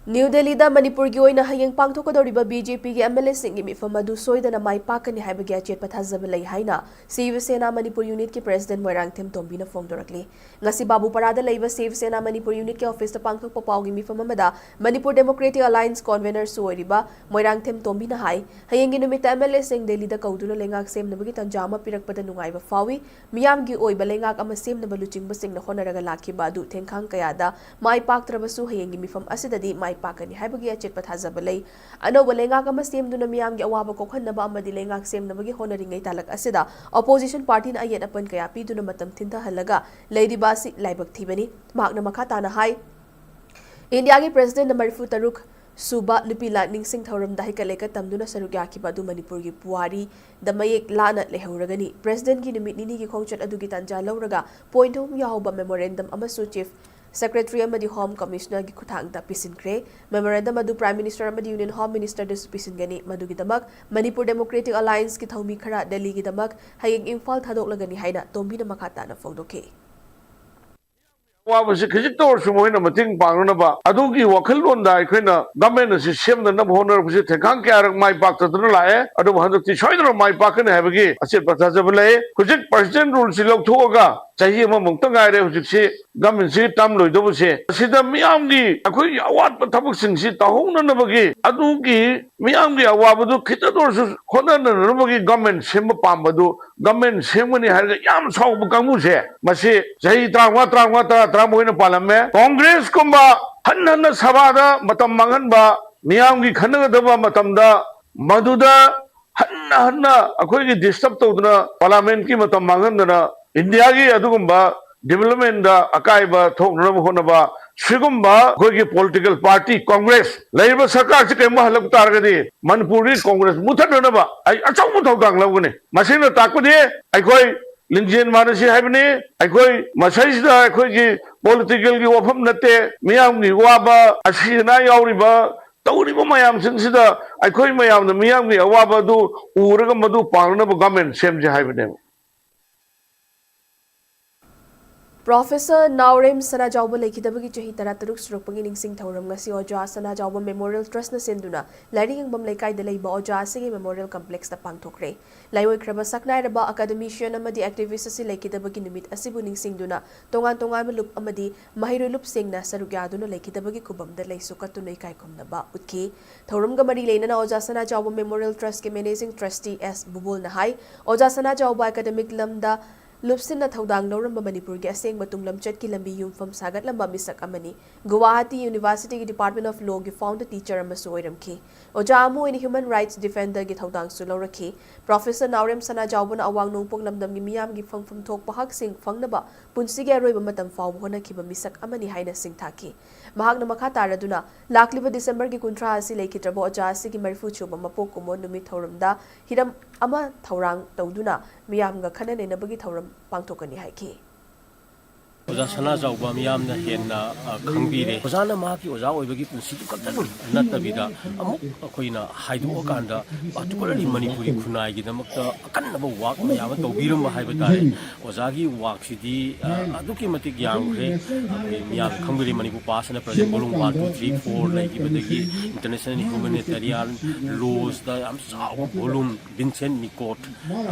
New ꯗꯦꯜꯂꯤꯗ ꯃꯅꯤꯄꯨꯔꯒꯤ ꯑꯣꯏꯅ ꯍꯌꯦꯡ ꯄꯥꯡꯊꯣꯛꯀꯗꯧꯔꯤꯕ B J ꯄꯤꯒꯤ M L ꯑꯦꯁꯤꯡꯒꯤ ꯃꯤꯐꯝ ꯑꯗꯨ ꯁꯣꯏꯗꯅ ꯃꯥꯏ ꯄꯥꯛꯀꯅꯤ ꯍꯥꯏꯕꯒꯤ ꯑꯆꯦꯠꯄ ꯊꯥꯖꯕ ꯂꯩ ꯍꯥꯏꯅ ꯁꯤꯕ ꯁꯦꯅꯥ ꯃꯅꯤꯄꯨꯔ ꯌꯨꯅꯤꯠꯀꯤ ꯄ꯭ꯔꯦꯁꯤꯗꯦꯟꯠ ꯃꯣꯏꯔꯥꯡꯊꯦꯝ ꯇꯣꯝꯕꯤꯅ ꯐꯣꯡꯗꯣꯔꯛꯂꯤ꯫ ꯉꯁꯤ ꯕꯥꯕꯨꯄꯥꯔꯥꯗ ꯂꯩꯕ ꯁꯤꯕ ꯁꯦꯅꯥ ꯃꯅꯤꯄꯨꯔ ꯌꯨꯅꯤꯠꯀꯤ ꯑꯣꯐꯤꯁꯇ ꯄꯥꯡꯊꯣꯛꯄ ꯄꯥꯎꯒꯤ ꯃꯤꯐꯝ ꯑꯃꯗ ꯃꯅꯤꯄꯨꯔ ꯗꯦꯃꯣꯀ꯭ꯔꯦꯇꯤꯛ ꯑꯂꯥꯏꯟꯁ ꯀꯣꯟꯚꯦꯅꯔꯁꯨ ꯑꯣꯏꯔꯤꯕ ꯃꯣꯏꯔꯥꯡꯊꯦꯝ ꯇꯣꯝꯕꯤꯅ ꯍꯥꯏ, ꯍꯌꯦꯡꯒꯤ ꯅꯨꯃꯤꯠꯇ ꯑꯦꯝ ꯑꯦꯜ ꯑꯦꯁꯤꯡ ꯗꯦꯜꯂꯤꯗ ꯀꯧꯗꯨꯅ ꯂꯩꯉꯥꯛ ꯁꯦꯝꯅꯕꯒꯤ ꯇꯥꯟꯖꯥ ꯑꯃ ꯄꯤꯔꯛꯄꯗ ꯅꯨꯡꯉꯥꯏꯕ ꯐꯥꯎꯏ꯫ ꯃꯤꯌꯥꯝꯒꯤ ꯑꯣꯏꯕ ꯂꯩꯉꯥꯛ ꯑꯃ ꯁꯦꯝꯅꯕ ꯂꯨꯆꯤꯡꯕꯁꯤꯡꯅ ꯍꯣꯠꯅꯔꯒ ꯂꯥꯛꯈꯤꯕ ꯑꯗꯨ ꯊꯦꯡꯈꯥꯡ ꯀꯌꯥꯗ ꯃꯥꯏ ꯄꯥꯛꯇ꯭ꯔꯕꯁꯨ, ꯍꯌꯦꯡꯒꯤ ꯃꯤꯐꯝ ꯑꯁꯤꯗꯗꯤ ꯃꯥꯏ ꯄꯥꯛꯀꯅꯤ ꯍꯥꯏꯕꯒꯤ ꯑꯆꯦꯠꯄ ꯊꯥꯖꯕ ꯂꯩ꯫ ꯑꯅꯧꯕ ꯂꯩꯉꯥꯛ ꯑꯃ ꯁꯦꯝꯗꯨꯅ ꯃꯤꯌꯥꯝꯒꯤ ꯑꯋꯥꯕ ꯀꯣꯛꯍꯟꯅꯕ ꯑꯃꯗꯤ ꯂꯩꯉꯥꯛ ꯁꯦꯝꯅꯕꯒꯤ ꯍꯣꯠꯅꯔꯤꯉꯩ ꯇꯥꯂꯛ ꯑꯁꯤꯗ ꯑꯣꯄꯣꯖꯤꯁꯟ ꯄꯥꯔꯇꯤꯅ ꯑꯌꯦꯠ ꯑꯄꯟ ꯀꯌꯥ ꯄꯤꯗꯨꯅ ꯃꯇꯝ ꯊꯤꯟꯊꯍꯜꯂꯒ ꯂꯩꯔꯤꯕ ꯑꯁꯤ ꯂꯥꯏꯕꯛ ꯊꯤꯕꯅꯤ꯫ ꯃꯍꯥꯛꯅ ꯃꯈꯥ ꯇꯥꯅ ꯍꯥꯏ, ꯏꯟꯗꯤꯌꯥꯒꯤ ꯄ꯭ꯔꯦꯁꯤꯗꯦꯟꯠꯅ ꯃꯔꯤꯐꯨ ꯇꯔꯨꯛ ꯁꯨꯕ ꯅꯨꯄꯤ ꯂꯥꯛ ꯅꯤꯡꯁꯤꯡ ꯊꯧꯔꯝꯗ ꯍꯩꯀꯠ ꯂꯩꯀꯠ ꯇꯝꯗꯨꯅ ꯁꯔꯨꯛ ꯌꯥꯈꯤꯕ ꯑꯗꯨ ꯃꯅꯤꯄꯨꯔꯒꯤ ꯄꯨꯋꯥꯔꯤꯗ ꯃꯌꯦꯛ ꯂꯥꯅ ꯂꯩꯍꯧꯔꯒꯅꯤ꯫ ꯄ꯭ꯔꯦꯁꯤꯗꯦꯟꯠꯀꯤ ꯅꯨꯃꯤꯠ ꯅꯤꯅꯤꯒꯤ ꯈꯣꯡꯆꯠ ꯑꯗꯨꯒꯤ ꯇꯥꯟꯖꯥ ꯂꯧꯔꯒ ꯄꯣꯏꯟꯠ ꯑꯍꯨꯝ ꯌꯥꯎꯕ ꯃꯦꯃꯣꯔꯦꯟꯗꯝ ꯑꯃꯁꯨ ꯆꯤꯐ ꯁꯦꯀ꯭ꯔꯦꯇꯔꯤ ꯑꯃꯗꯤ ꯍꯣꯝ ꯀꯃꯤꯁꯅꯔꯒꯤ ꯈꯨꯠꯊꯥꯡꯗ ꯄꯤꯁꯤꯟꯈ꯭ꯔꯦ꯫ ꯃꯦꯃꯣꯔꯦꯟꯗꯝ ꯑꯗꯨ ꯄ꯭ꯔꯥꯏꯝ ꯃꯤꯅꯤꯁꯇꯔ ꯑꯃꯗꯤ ꯌꯨꯅꯤꯌꯟ ꯍꯣꯝ ꯃꯤꯅꯤꯁꯇꯔꯗꯁꯨ ꯄꯤꯁꯤꯟꯒꯅꯤ꯫ ꯃꯗꯨꯒꯤꯗꯃꯛ ꯃꯅꯤꯄꯨꯔ ꯗꯦꯃꯣꯀ꯭ꯔꯦꯇꯤꯛ ꯑꯂꯥꯌꯟꯁꯀꯤ ꯊꯧꯃꯤ ꯈꯔ ꯗꯦꯜꯂꯤꯒꯤꯗꯃꯛ ꯍꯌꯦꯡ ꯏꯝꯐꯥꯜ ꯊꯥꯗꯣꯛꯂꯒꯅꯤ ꯍꯥꯏꯅ ꯇꯣꯝꯕꯤꯅ ꯃꯈꯥ ꯇꯥꯅ ꯐꯣꯡꯗꯣꯛꯈꯤ꯫ ꯑꯋꯥꯕꯁꯤ ꯈꯖꯤꯛꯇ ꯑꯣꯏꯔꯁꯨ ꯃꯈꯣꯏꯅ ꯃꯇꯦꯡ ꯄꯥꯡꯅꯅꯕ ꯑꯗꯨꯒꯤ ꯋꯥꯈꯜꯂꯣꯟꯗ ꯑꯩꯈꯣꯏꯅ ꯒꯚꯔꯟꯃꯦꯟꯠ ꯑꯁꯤ ꯁꯦꯝꯅꯅꯕ ꯍꯣꯠꯅꯔꯛꯄꯁꯤ ꯊꯦꯡꯈꯥꯡ ꯀꯌꯥꯔꯛ ꯃꯥꯏ ꯄꯥꯛꯇꯗꯨꯅ ꯂꯥꯛꯑꯦ꯫ ꯑꯗꯨꯕꯨ ꯍꯟꯗꯛꯇꯤ ꯁꯣꯏꯗꯅ ꯃꯥꯏ ꯄꯥꯛꯀꯅꯤ ꯍꯥꯏꯕꯒꯤ ꯑꯆꯦꯠꯄ ꯊꯥꯖꯕ ꯂꯩ꯫ ꯍꯧꯖꯤꯛ ꯄ꯭ꯔꯦꯁꯤꯗꯦꯟꯠ ꯔꯨꯜꯁꯤ ꯂꯧꯊꯣꯛꯑꯒ ꯆꯍꯤ ꯑꯃꯃꯨꯛꯇ ꯉꯥꯏꯔꯦ ꯍꯧꯖꯤꯛꯁꯤ ꯒꯚꯔꯟꯃꯦꯟꯠꯁꯤ ꯇꯥꯔꯝ ꯂꯣꯏꯗꯧꯕꯁꯦ꯫ ꯑꯁꯤꯗ ꯃꯤꯌꯥꯝꯒꯤ ꯑꯩꯈꯣꯏꯒꯤ ꯑꯋꯥꯠꯄ ꯊꯕꯛꯁꯤꯡꯁꯤ ꯇꯧꯍꯧꯅꯅꯕꯒꯤ ꯑꯗꯨꯒꯤ ꯃꯤꯌꯥꯝꯒꯤ ꯑꯋꯥꯕꯗꯨ ꯈꯤꯇꯗ ꯑꯣꯏꯔꯁꯨ ꯍꯣꯠꯅꯅꯅꯕꯒꯤ ꯒꯚꯔꯟꯃꯦꯟꯠ ꯁꯦꯝꯕ ꯄꯥꯝꯕꯗꯨ ꯒꯚꯔꯟꯃꯦꯟꯠ ꯁꯦꯝꯒꯅꯤ ꯍꯥꯏꯔꯒ ꯌꯥꯝ ꯁꯥꯎꯕ ꯀꯥꯡꯕꯨꯁꯦ, ꯃꯁꯤ ꯆꯍꯤ ꯇꯔꯥꯃꯉꯥ, ꯇꯔꯥꯃꯉꯥ, ꯇꯔꯥ, ꯇꯔꯥꯃꯥꯄꯜ ꯑꯣꯏꯅ ꯄꯥꯜꯂꯝꯃꯦ꯫ ꯀꯣꯡꯒ꯭ꯔꯦꯁꯀꯨꯝꯕ ꯍꯟꯅ ꯍꯟꯅ ꯁꯚꯥꯗ ꯃꯇꯝ ꯃꯥꯡꯍꯟꯕ, ꯃꯤꯌꯥꯝꯒꯤ ꯈꯟꯅꯒꯗꯕ ꯃꯇꯝꯗ ꯃꯗꯨꯗ ꯍꯟꯅ ꯍꯟꯅ ꯑꯩꯈꯣꯏꯒꯤ ꯗꯤꯁꯇꯔꯕ ꯇꯧꯗꯅ ꯄꯥꯔꯂꯤꯌꯥꯃꯦꯟꯠꯀꯤ ꯃꯇꯝ ꯃꯥꯡꯍꯟꯗꯅ ꯏꯟꯗꯤꯌꯥꯒꯤ ꯑꯗꯨꯒꯨꯝꯕ ꯗꯤꯕꯦꯂꯞꯃꯦꯟꯠꯗ ꯑꯀꯥꯏꯕ ꯊꯣꯛꯅꯅꯕ ꯍꯣꯠꯅꯕ ꯁꯤꯒꯨꯝꯕ ꯑꯩꯈꯣꯏꯒꯤ ꯄꯣꯂꯤꯇꯤꯀꯦꯜ ꯄꯥꯔꯇꯤ ꯀꯣꯡꯒ꯭ꯔꯦꯁ ꯂꯩꯔꯤꯕ ꯁꯔꯀꯥꯔꯁꯤ ꯀꯔꯤꯒꯨꯝꯕ ꯍꯜꯂꯛꯄ ꯇꯥꯔꯒꯗꯤ ꯃꯅꯤꯄꯨꯔꯒꯤ ꯀꯣꯡꯒ꯭ꯔꯦꯁ ꯃꯨꯊꯠꯅꯅꯕ ꯑꯩ ꯑꯆꯧꯕ ꯊꯧꯗꯥꯡ ꯂꯧꯒꯅꯤ꯫ ꯃꯁꯤꯅ ꯇꯥꯛꯄꯗꯤ ꯑꯩꯈꯣꯏ ꯂꯤꯡꯖꯦꯜ ꯃꯥꯟꯅꯁꯤ ꯍꯥꯏꯕꯅꯤ꯫ ꯑꯩꯈꯣꯏ ꯃꯁꯤꯁꯤꯗ ꯑꯩꯈꯣꯏꯒꯤ ꯄꯣꯂꯤꯇꯤꯀꯦꯜꯒꯤ ꯋꯥꯐꯝ ꯅꯠꯇꯦ꯫ ꯃꯤꯌꯥꯝꯒꯤ ꯋꯥꯕ, ꯑꯁꯤ ꯑꯅꯥ ꯌꯥꯎꯔꯤꯕ, ꯇꯧꯔꯤꯕ ꯃꯌꯥꯝꯁꯤꯡꯁꯤꯗ ꯑꯩꯈꯣꯏ ꯃꯌꯥꯝꯅ ꯃꯤꯌꯥꯝꯒꯤ ꯑꯋꯥꯕ ꯑꯗꯨ ꯎꯔꯒ ꯃꯗꯨ ꯄꯥꯡꯅꯅꯕ ꯒꯚꯔꯟꯃꯦꯟꯠ ꯁꯦꯝꯁꯦ ꯍꯥꯏꯕꯅꯦꯕ꯫ ꯄ꯭ꯔꯣꯐꯦꯁꯔ ꯅꯥꯎꯔꯦꯝ ꯁꯅꯥꯖꯥꯎꯕ ꯂꯩꯈꯤꯗꯕꯒꯤ ꯆꯍꯤ ꯇꯔꯥꯇꯔꯨꯛ ꯁꯨꯔꯛꯄꯒꯤ ꯅꯤꯡꯁꯤꯡ ꯊꯧꯔꯝ ꯉꯁꯤ ꯑꯣꯖꯥ ꯁꯅꯥꯖꯥꯎꯕ ꯃꯦꯃꯣꯔꯤꯌꯦꯜ ꯇ꯭ꯔꯁꯅ ꯁꯤꯟꯗꯨꯅ ꯂꯥꯏꯔꯤꯛ ꯌꯦꯡꯐꯝ ꯂꯩꯀꯥꯏꯗ ꯂꯩꯕ ꯑꯣꯖꯥ ꯑꯁꯤꯒꯤ ꯃꯦꯃꯣꯔꯤꯌꯦꯜ ꯀꯝꯄ꯭ꯂꯦꯛꯁꯇ ꯄꯥꯡꯊꯣꯛꯈ꯭ꯔꯦ꯫ ꯂꯥꯏꯑꯣꯏꯈ꯭ꯔꯕ ꯁꯛꯅꯥꯏꯔꯕ ꯑꯦꯀꯥꯗꯦꯃꯤꯁꯤꯌꯟ ꯑꯃꯗꯤ ꯑꯦꯛꯇꯤꯚꯤꯁ꯭ꯠ ꯑꯁꯤ ꯂꯩꯈꯤꯗꯕꯒꯤ ꯅꯨꯃꯤꯠ ꯑꯁꯤꯕꯨ ꯅꯤꯡꯁꯤꯡꯗꯨꯅ ꯇꯣꯉꯥꯟ ꯇꯣꯉꯥꯟꯕ ꯂꯨꯞ ꯑꯃꯗꯤ ꯃꯍꯩꯔꯣꯏ ꯂꯨꯞꯁꯤꯡꯅ ꯁꯔꯨꯛ ꯌꯥꯗꯨꯅ ꯂꯩꯈꯤꯗꯕꯒꯤ ꯈꯨꯕꯝꯗ ꯂꯩꯁꯨ ꯀꯠꯇꯨꯅ ꯏꯀꯥꯏ ꯈꯨꯝꯅꯕ ꯎꯠꯈꯤ꯫ ꯊꯧꯔꯝꯒ ꯃꯔꯤ ꯂꯩꯅꯅ ꯑꯣꯖꯥ ꯁꯅꯥꯖꯥꯎꯕ ꯃꯦꯃꯣꯔꯤꯌꯦꯜ ꯇ꯭ꯔꯁꯀꯤ ꯃꯦꯅꯦꯖꯤꯡ ꯇ꯭ꯔꯁꯇꯤ ꯑꯦꯁ ꯕꯨꯕꯣꯜꯅ ꯍꯥꯏ, ꯑꯣꯖꯥ ꯁꯅꯥꯖꯥꯎꯕ ꯑꯦꯀꯥꯗꯦꯃꯤꯛ ꯂꯝꯗ ꯂꯨꯞꯁꯤꯟꯅ ꯊꯧꯗꯥꯡ ꯂꯧꯔꯝꯕ ꯃꯅꯤꯄꯨꯔꯒꯤ ꯑꯁꯦꯡꯕ ꯇꯨꯡꯂꯝꯆꯠꯀꯤ ꯂꯝꯕꯤ ꯌꯨꯝꯐꯝ ꯁꯥꯒꯠꯂꯝꯕ ꯃꯤꯁꯛ ꯑꯃꯅꯤ꯫ ꯒꯨꯋꯥꯍꯥꯇꯤ ꯌꯨꯅꯤꯚꯔꯁꯤꯇꯤꯒꯤ ꯗꯤꯄꯥꯔꯠꯃꯦꯟ ꯑꯣꯐ ꯂꯣꯒꯤ ꯐꯥꯎꯟꯗꯔ ꯇꯤꯆꯔ ꯑꯃꯁꯨ ꯑꯣꯏꯔꯝꯈꯤ꯫ ꯑꯣꯖꯥ ꯑꯃ ꯑꯣꯏꯅ ꯍ꯭ꯌꯨꯃꯦꯟ ꯔꯥꯏꯠꯁ ꯗꯤꯐꯦꯟꯗꯔꯒꯤ ꯊꯧꯗꯥꯡꯁꯨ ꯂꯧꯔꯛꯈꯤ꯫ ꯄ꯭ꯔꯣꯐꯦꯁꯔ ꯅꯥꯎꯔꯦꯝ ꯁꯅꯥꯖꯥꯎꯕꯅ ꯑꯋꯥꯡ ꯅꯣꯡꯄꯣꯛ ꯂꯝꯗꯝꯒꯤ ꯃꯤꯌꯥꯝꯒꯤ ꯐꯪꯐꯝ ꯊꯣꯛꯄ ꯍꯛꯁꯤꯡ ꯐꯪꯅꯕ ꯄꯨꯟꯁꯤꯒꯤ ꯑꯔꯣꯏꯕ ꯃꯇꯝ ꯐꯥꯎꯕ ꯍꯣꯠꯅꯈꯤꯕ ꯃꯤꯁꯛ ꯑꯃꯅꯤ ꯍꯥꯏꯅ ꯁꯤꯡꯊꯥꯈꯤ꯫ ꯃꯍꯥꯛꯅ ꯃꯈꯥ ꯇꯥꯔꯗꯨꯅ, ꯂꯥꯛꯂꯤꯕ ꯗꯤꯁꯦꯝꯕꯔꯒꯤ ꯀꯨꯟꯊ꯭ꯔꯥ ꯑꯁꯤ ꯂꯩꯈꯤꯗ꯭ꯔꯕ ꯑꯣꯖꯥ ꯑꯁꯤꯒꯤ ꯃꯔꯤꯐꯨ ꯁꯨꯕ ꯃꯄꯣꯛ ꯀꯨꯝꯑꯣꯟ ꯅꯨꯃꯤꯠ ꯊꯧꯔꯝꯗ ꯍꯤꯔꯝ ꯑꯃ ꯊꯧꯔꯥꯡ ꯇꯧꯗꯨꯅ ꯃꯤꯌꯥꯝꯒ ꯈꯟꯅ ꯅꯩꯅꯕꯒꯤ ꯊꯧꯔꯝ ꯄꯥꯡꯊꯣꯛꯀꯅꯤ ꯍꯥꯏꯈꯤ꯫ ꯑꯣꯖꯥ ꯁꯅꯥꯖꯥꯎꯕ ꯃꯤꯌꯥꯝꯅ ꯍꯦꯟꯅ, ꯑ, ꯈꯪꯕꯤꯔꯦ꯫ ꯑꯣꯖꯥꯅ ꯃꯍꯥꯛꯀꯤ ꯑꯣꯖꯥ ꯑꯣꯏꯕꯒꯤ ꯄꯨꯟꯁꯤꯗꯨ ꯈꯛꯇꯪ ꯅꯠꯇꯕꯤꯗ, ꯑꯃꯨꯛ ꯑꯩꯈꯣꯏꯅ ꯍꯥꯏꯗꯣꯛꯑꯀꯥꯟꯗ, particularly ꯃꯅꯤꯄꯨꯔꯤ ꯈꯨꯟꯅꯥꯏꯒꯤꯗꯃꯛꯇ ꯑꯀꯟꯅꯕ work ꯃꯌꯥꯝ ꯑꯃ ꯇꯧꯕꯤꯔꯝꯕ ꯍꯥꯏꯕ ꯇꯥꯔꯦ꯫ ꯑꯣꯖꯥꯒꯤ work ꯁꯤꯗꯤ, ꯑ, ꯑꯗꯨꯛꯀꯤ ꯃꯇꯤꯛ ꯌꯥꯝꯈ꯭ꯔꯦ꯫ ꯑꯩꯈꯣꯏ ꯃꯤꯌꯥꯝꯅ ꯈꯪꯕꯤꯔꯦ, ꯃꯅꯤꯄꯨꯔ ꯄꯥꯁ ꯑꯅ present volume one, two, three, four ꯂꯩꯈꯤꯕꯗꯒꯤ, International Humanitarian Laws ꯇ ꯌꯥꯝ ꯆꯥꯎꯕ volume, Vincent Nicot,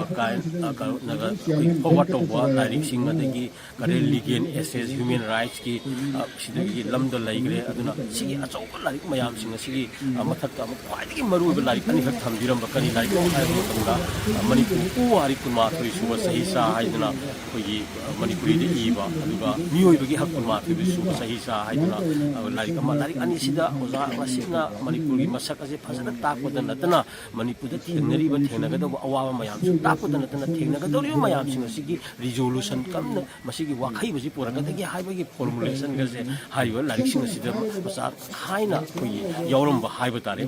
ꯑ, ꯀꯥꯏ-, ꯑ, ꯀꯩꯅꯣꯅꯒ ꯑꯩꯈꯣꯏ forward ꯇꯧꯕ ꯂꯥꯏꯔꯤꯛꯁꯤꯡ, ꯑꯗꯒꯤ current Legal Access, Human Rights ꯀꯤ, ꯑ, ꯁꯤꯗꯒꯤ ꯂꯝꯗ ꯂꯩꯈ꯭ꯔꯦ꯫ ꯑꯗꯨꯅ ꯁꯤꯒꯤ ꯑꯆꯧꯕ ꯂꯥꯏꯔꯤꯛ ꯃꯌꯥꯝꯁꯤꯡ ꯑꯁꯤꯒꯤ, ꯑ, ꯃꯊꯛꯇ ꯑꯃꯨꯛ ꯈ꯭ꯋꯥꯏꯗꯒꯤ ꯃꯔꯨꯑꯣꯏꯕ ꯂꯥꯏꯔꯤꯛ ꯑꯅꯤꯈꯛ ꯊꯝꯕꯤꯔꯝꯕ꯫ ꯀꯔꯤ ꯂꯥꯏꯔꯤꯛꯅꯣ ꯍꯥꯏꯕ ꯃꯇꯝꯗ, ꯑ, ꯃꯅꯤꯄꯨꯔ ꯄꯨꯋꯥꯔꯤ ꯀꯨꯟꯃꯥꯊꯣꯏ ꯁꯨꯕ ꯆꯍꯤꯆꯥ ꯍꯥꯏꯗꯅ ꯑꯩꯈꯣꯏꯒꯤ, ꯑ, ꯃꯅꯤꯄꯨꯔꯤꯗ ꯏꯕ, ꯑꯗꯨꯒ ꯃꯤꯑꯣꯏꯕꯒꯤ ꯍꯛ ꯀꯨꯟꯃꯥꯊꯣꯏ ꯁꯨꯕ ꯆꯍꯤꯆꯥ ꯍꯥꯏꯗꯅ, ꯑ, ꯂꯥꯏꯔꯤꯛ ꯑꯃ, ꯂꯥꯏꯔꯤꯛ ꯑꯅꯤꯁꯤꯗ ꯑꯣꯖꯥ ꯃꯁꯤꯅ ꯃꯅꯤꯄꯨꯔꯒꯤ ꯃꯁꯛ ꯑꯁꯦ ꯐꯖꯅ ꯇꯥꯛꯄꯗ ꯅꯠꯇꯅ, ꯃꯅꯤꯄꯨꯔꯗ ꯊꯦꯡꯅꯔꯤꯕ, ꯊꯦꯡꯅꯒꯗꯧꯕ ꯑꯋꯥꯕ ꯃꯌꯥꯝꯁꯨ ꯇꯥꯛꯄꯗ ꯅꯠꯇꯅ, ꯊꯦꯡꯅꯒꯗꯧꯔꯤꯕ ꯃꯌꯥꯝꯁꯤꯡ ꯑꯁꯤꯒꯤ resolution ꯀꯝꯅ, ꯃꯁꯤꯒꯤ ꯋꯥꯈꯩꯕꯁꯤ ꯄꯨꯔꯛꯀꯗꯒꯦ ꯍꯥꯏꯕꯒꯤ formulation ꯒꯁꯦ ꯍꯥꯏꯔꯤꯕ ꯂꯥꯏꯔꯤꯛꯁꯤꯡ ꯑꯁꯤꯗ ꯃꯆꯥ ꯍꯥꯏꯅ ꯑꯩꯈꯣꯏꯒꯤ ꯌꯥꯎꯔꯝꯕ ꯍꯥꯏꯕ ꯇꯥꯔꯦ꯫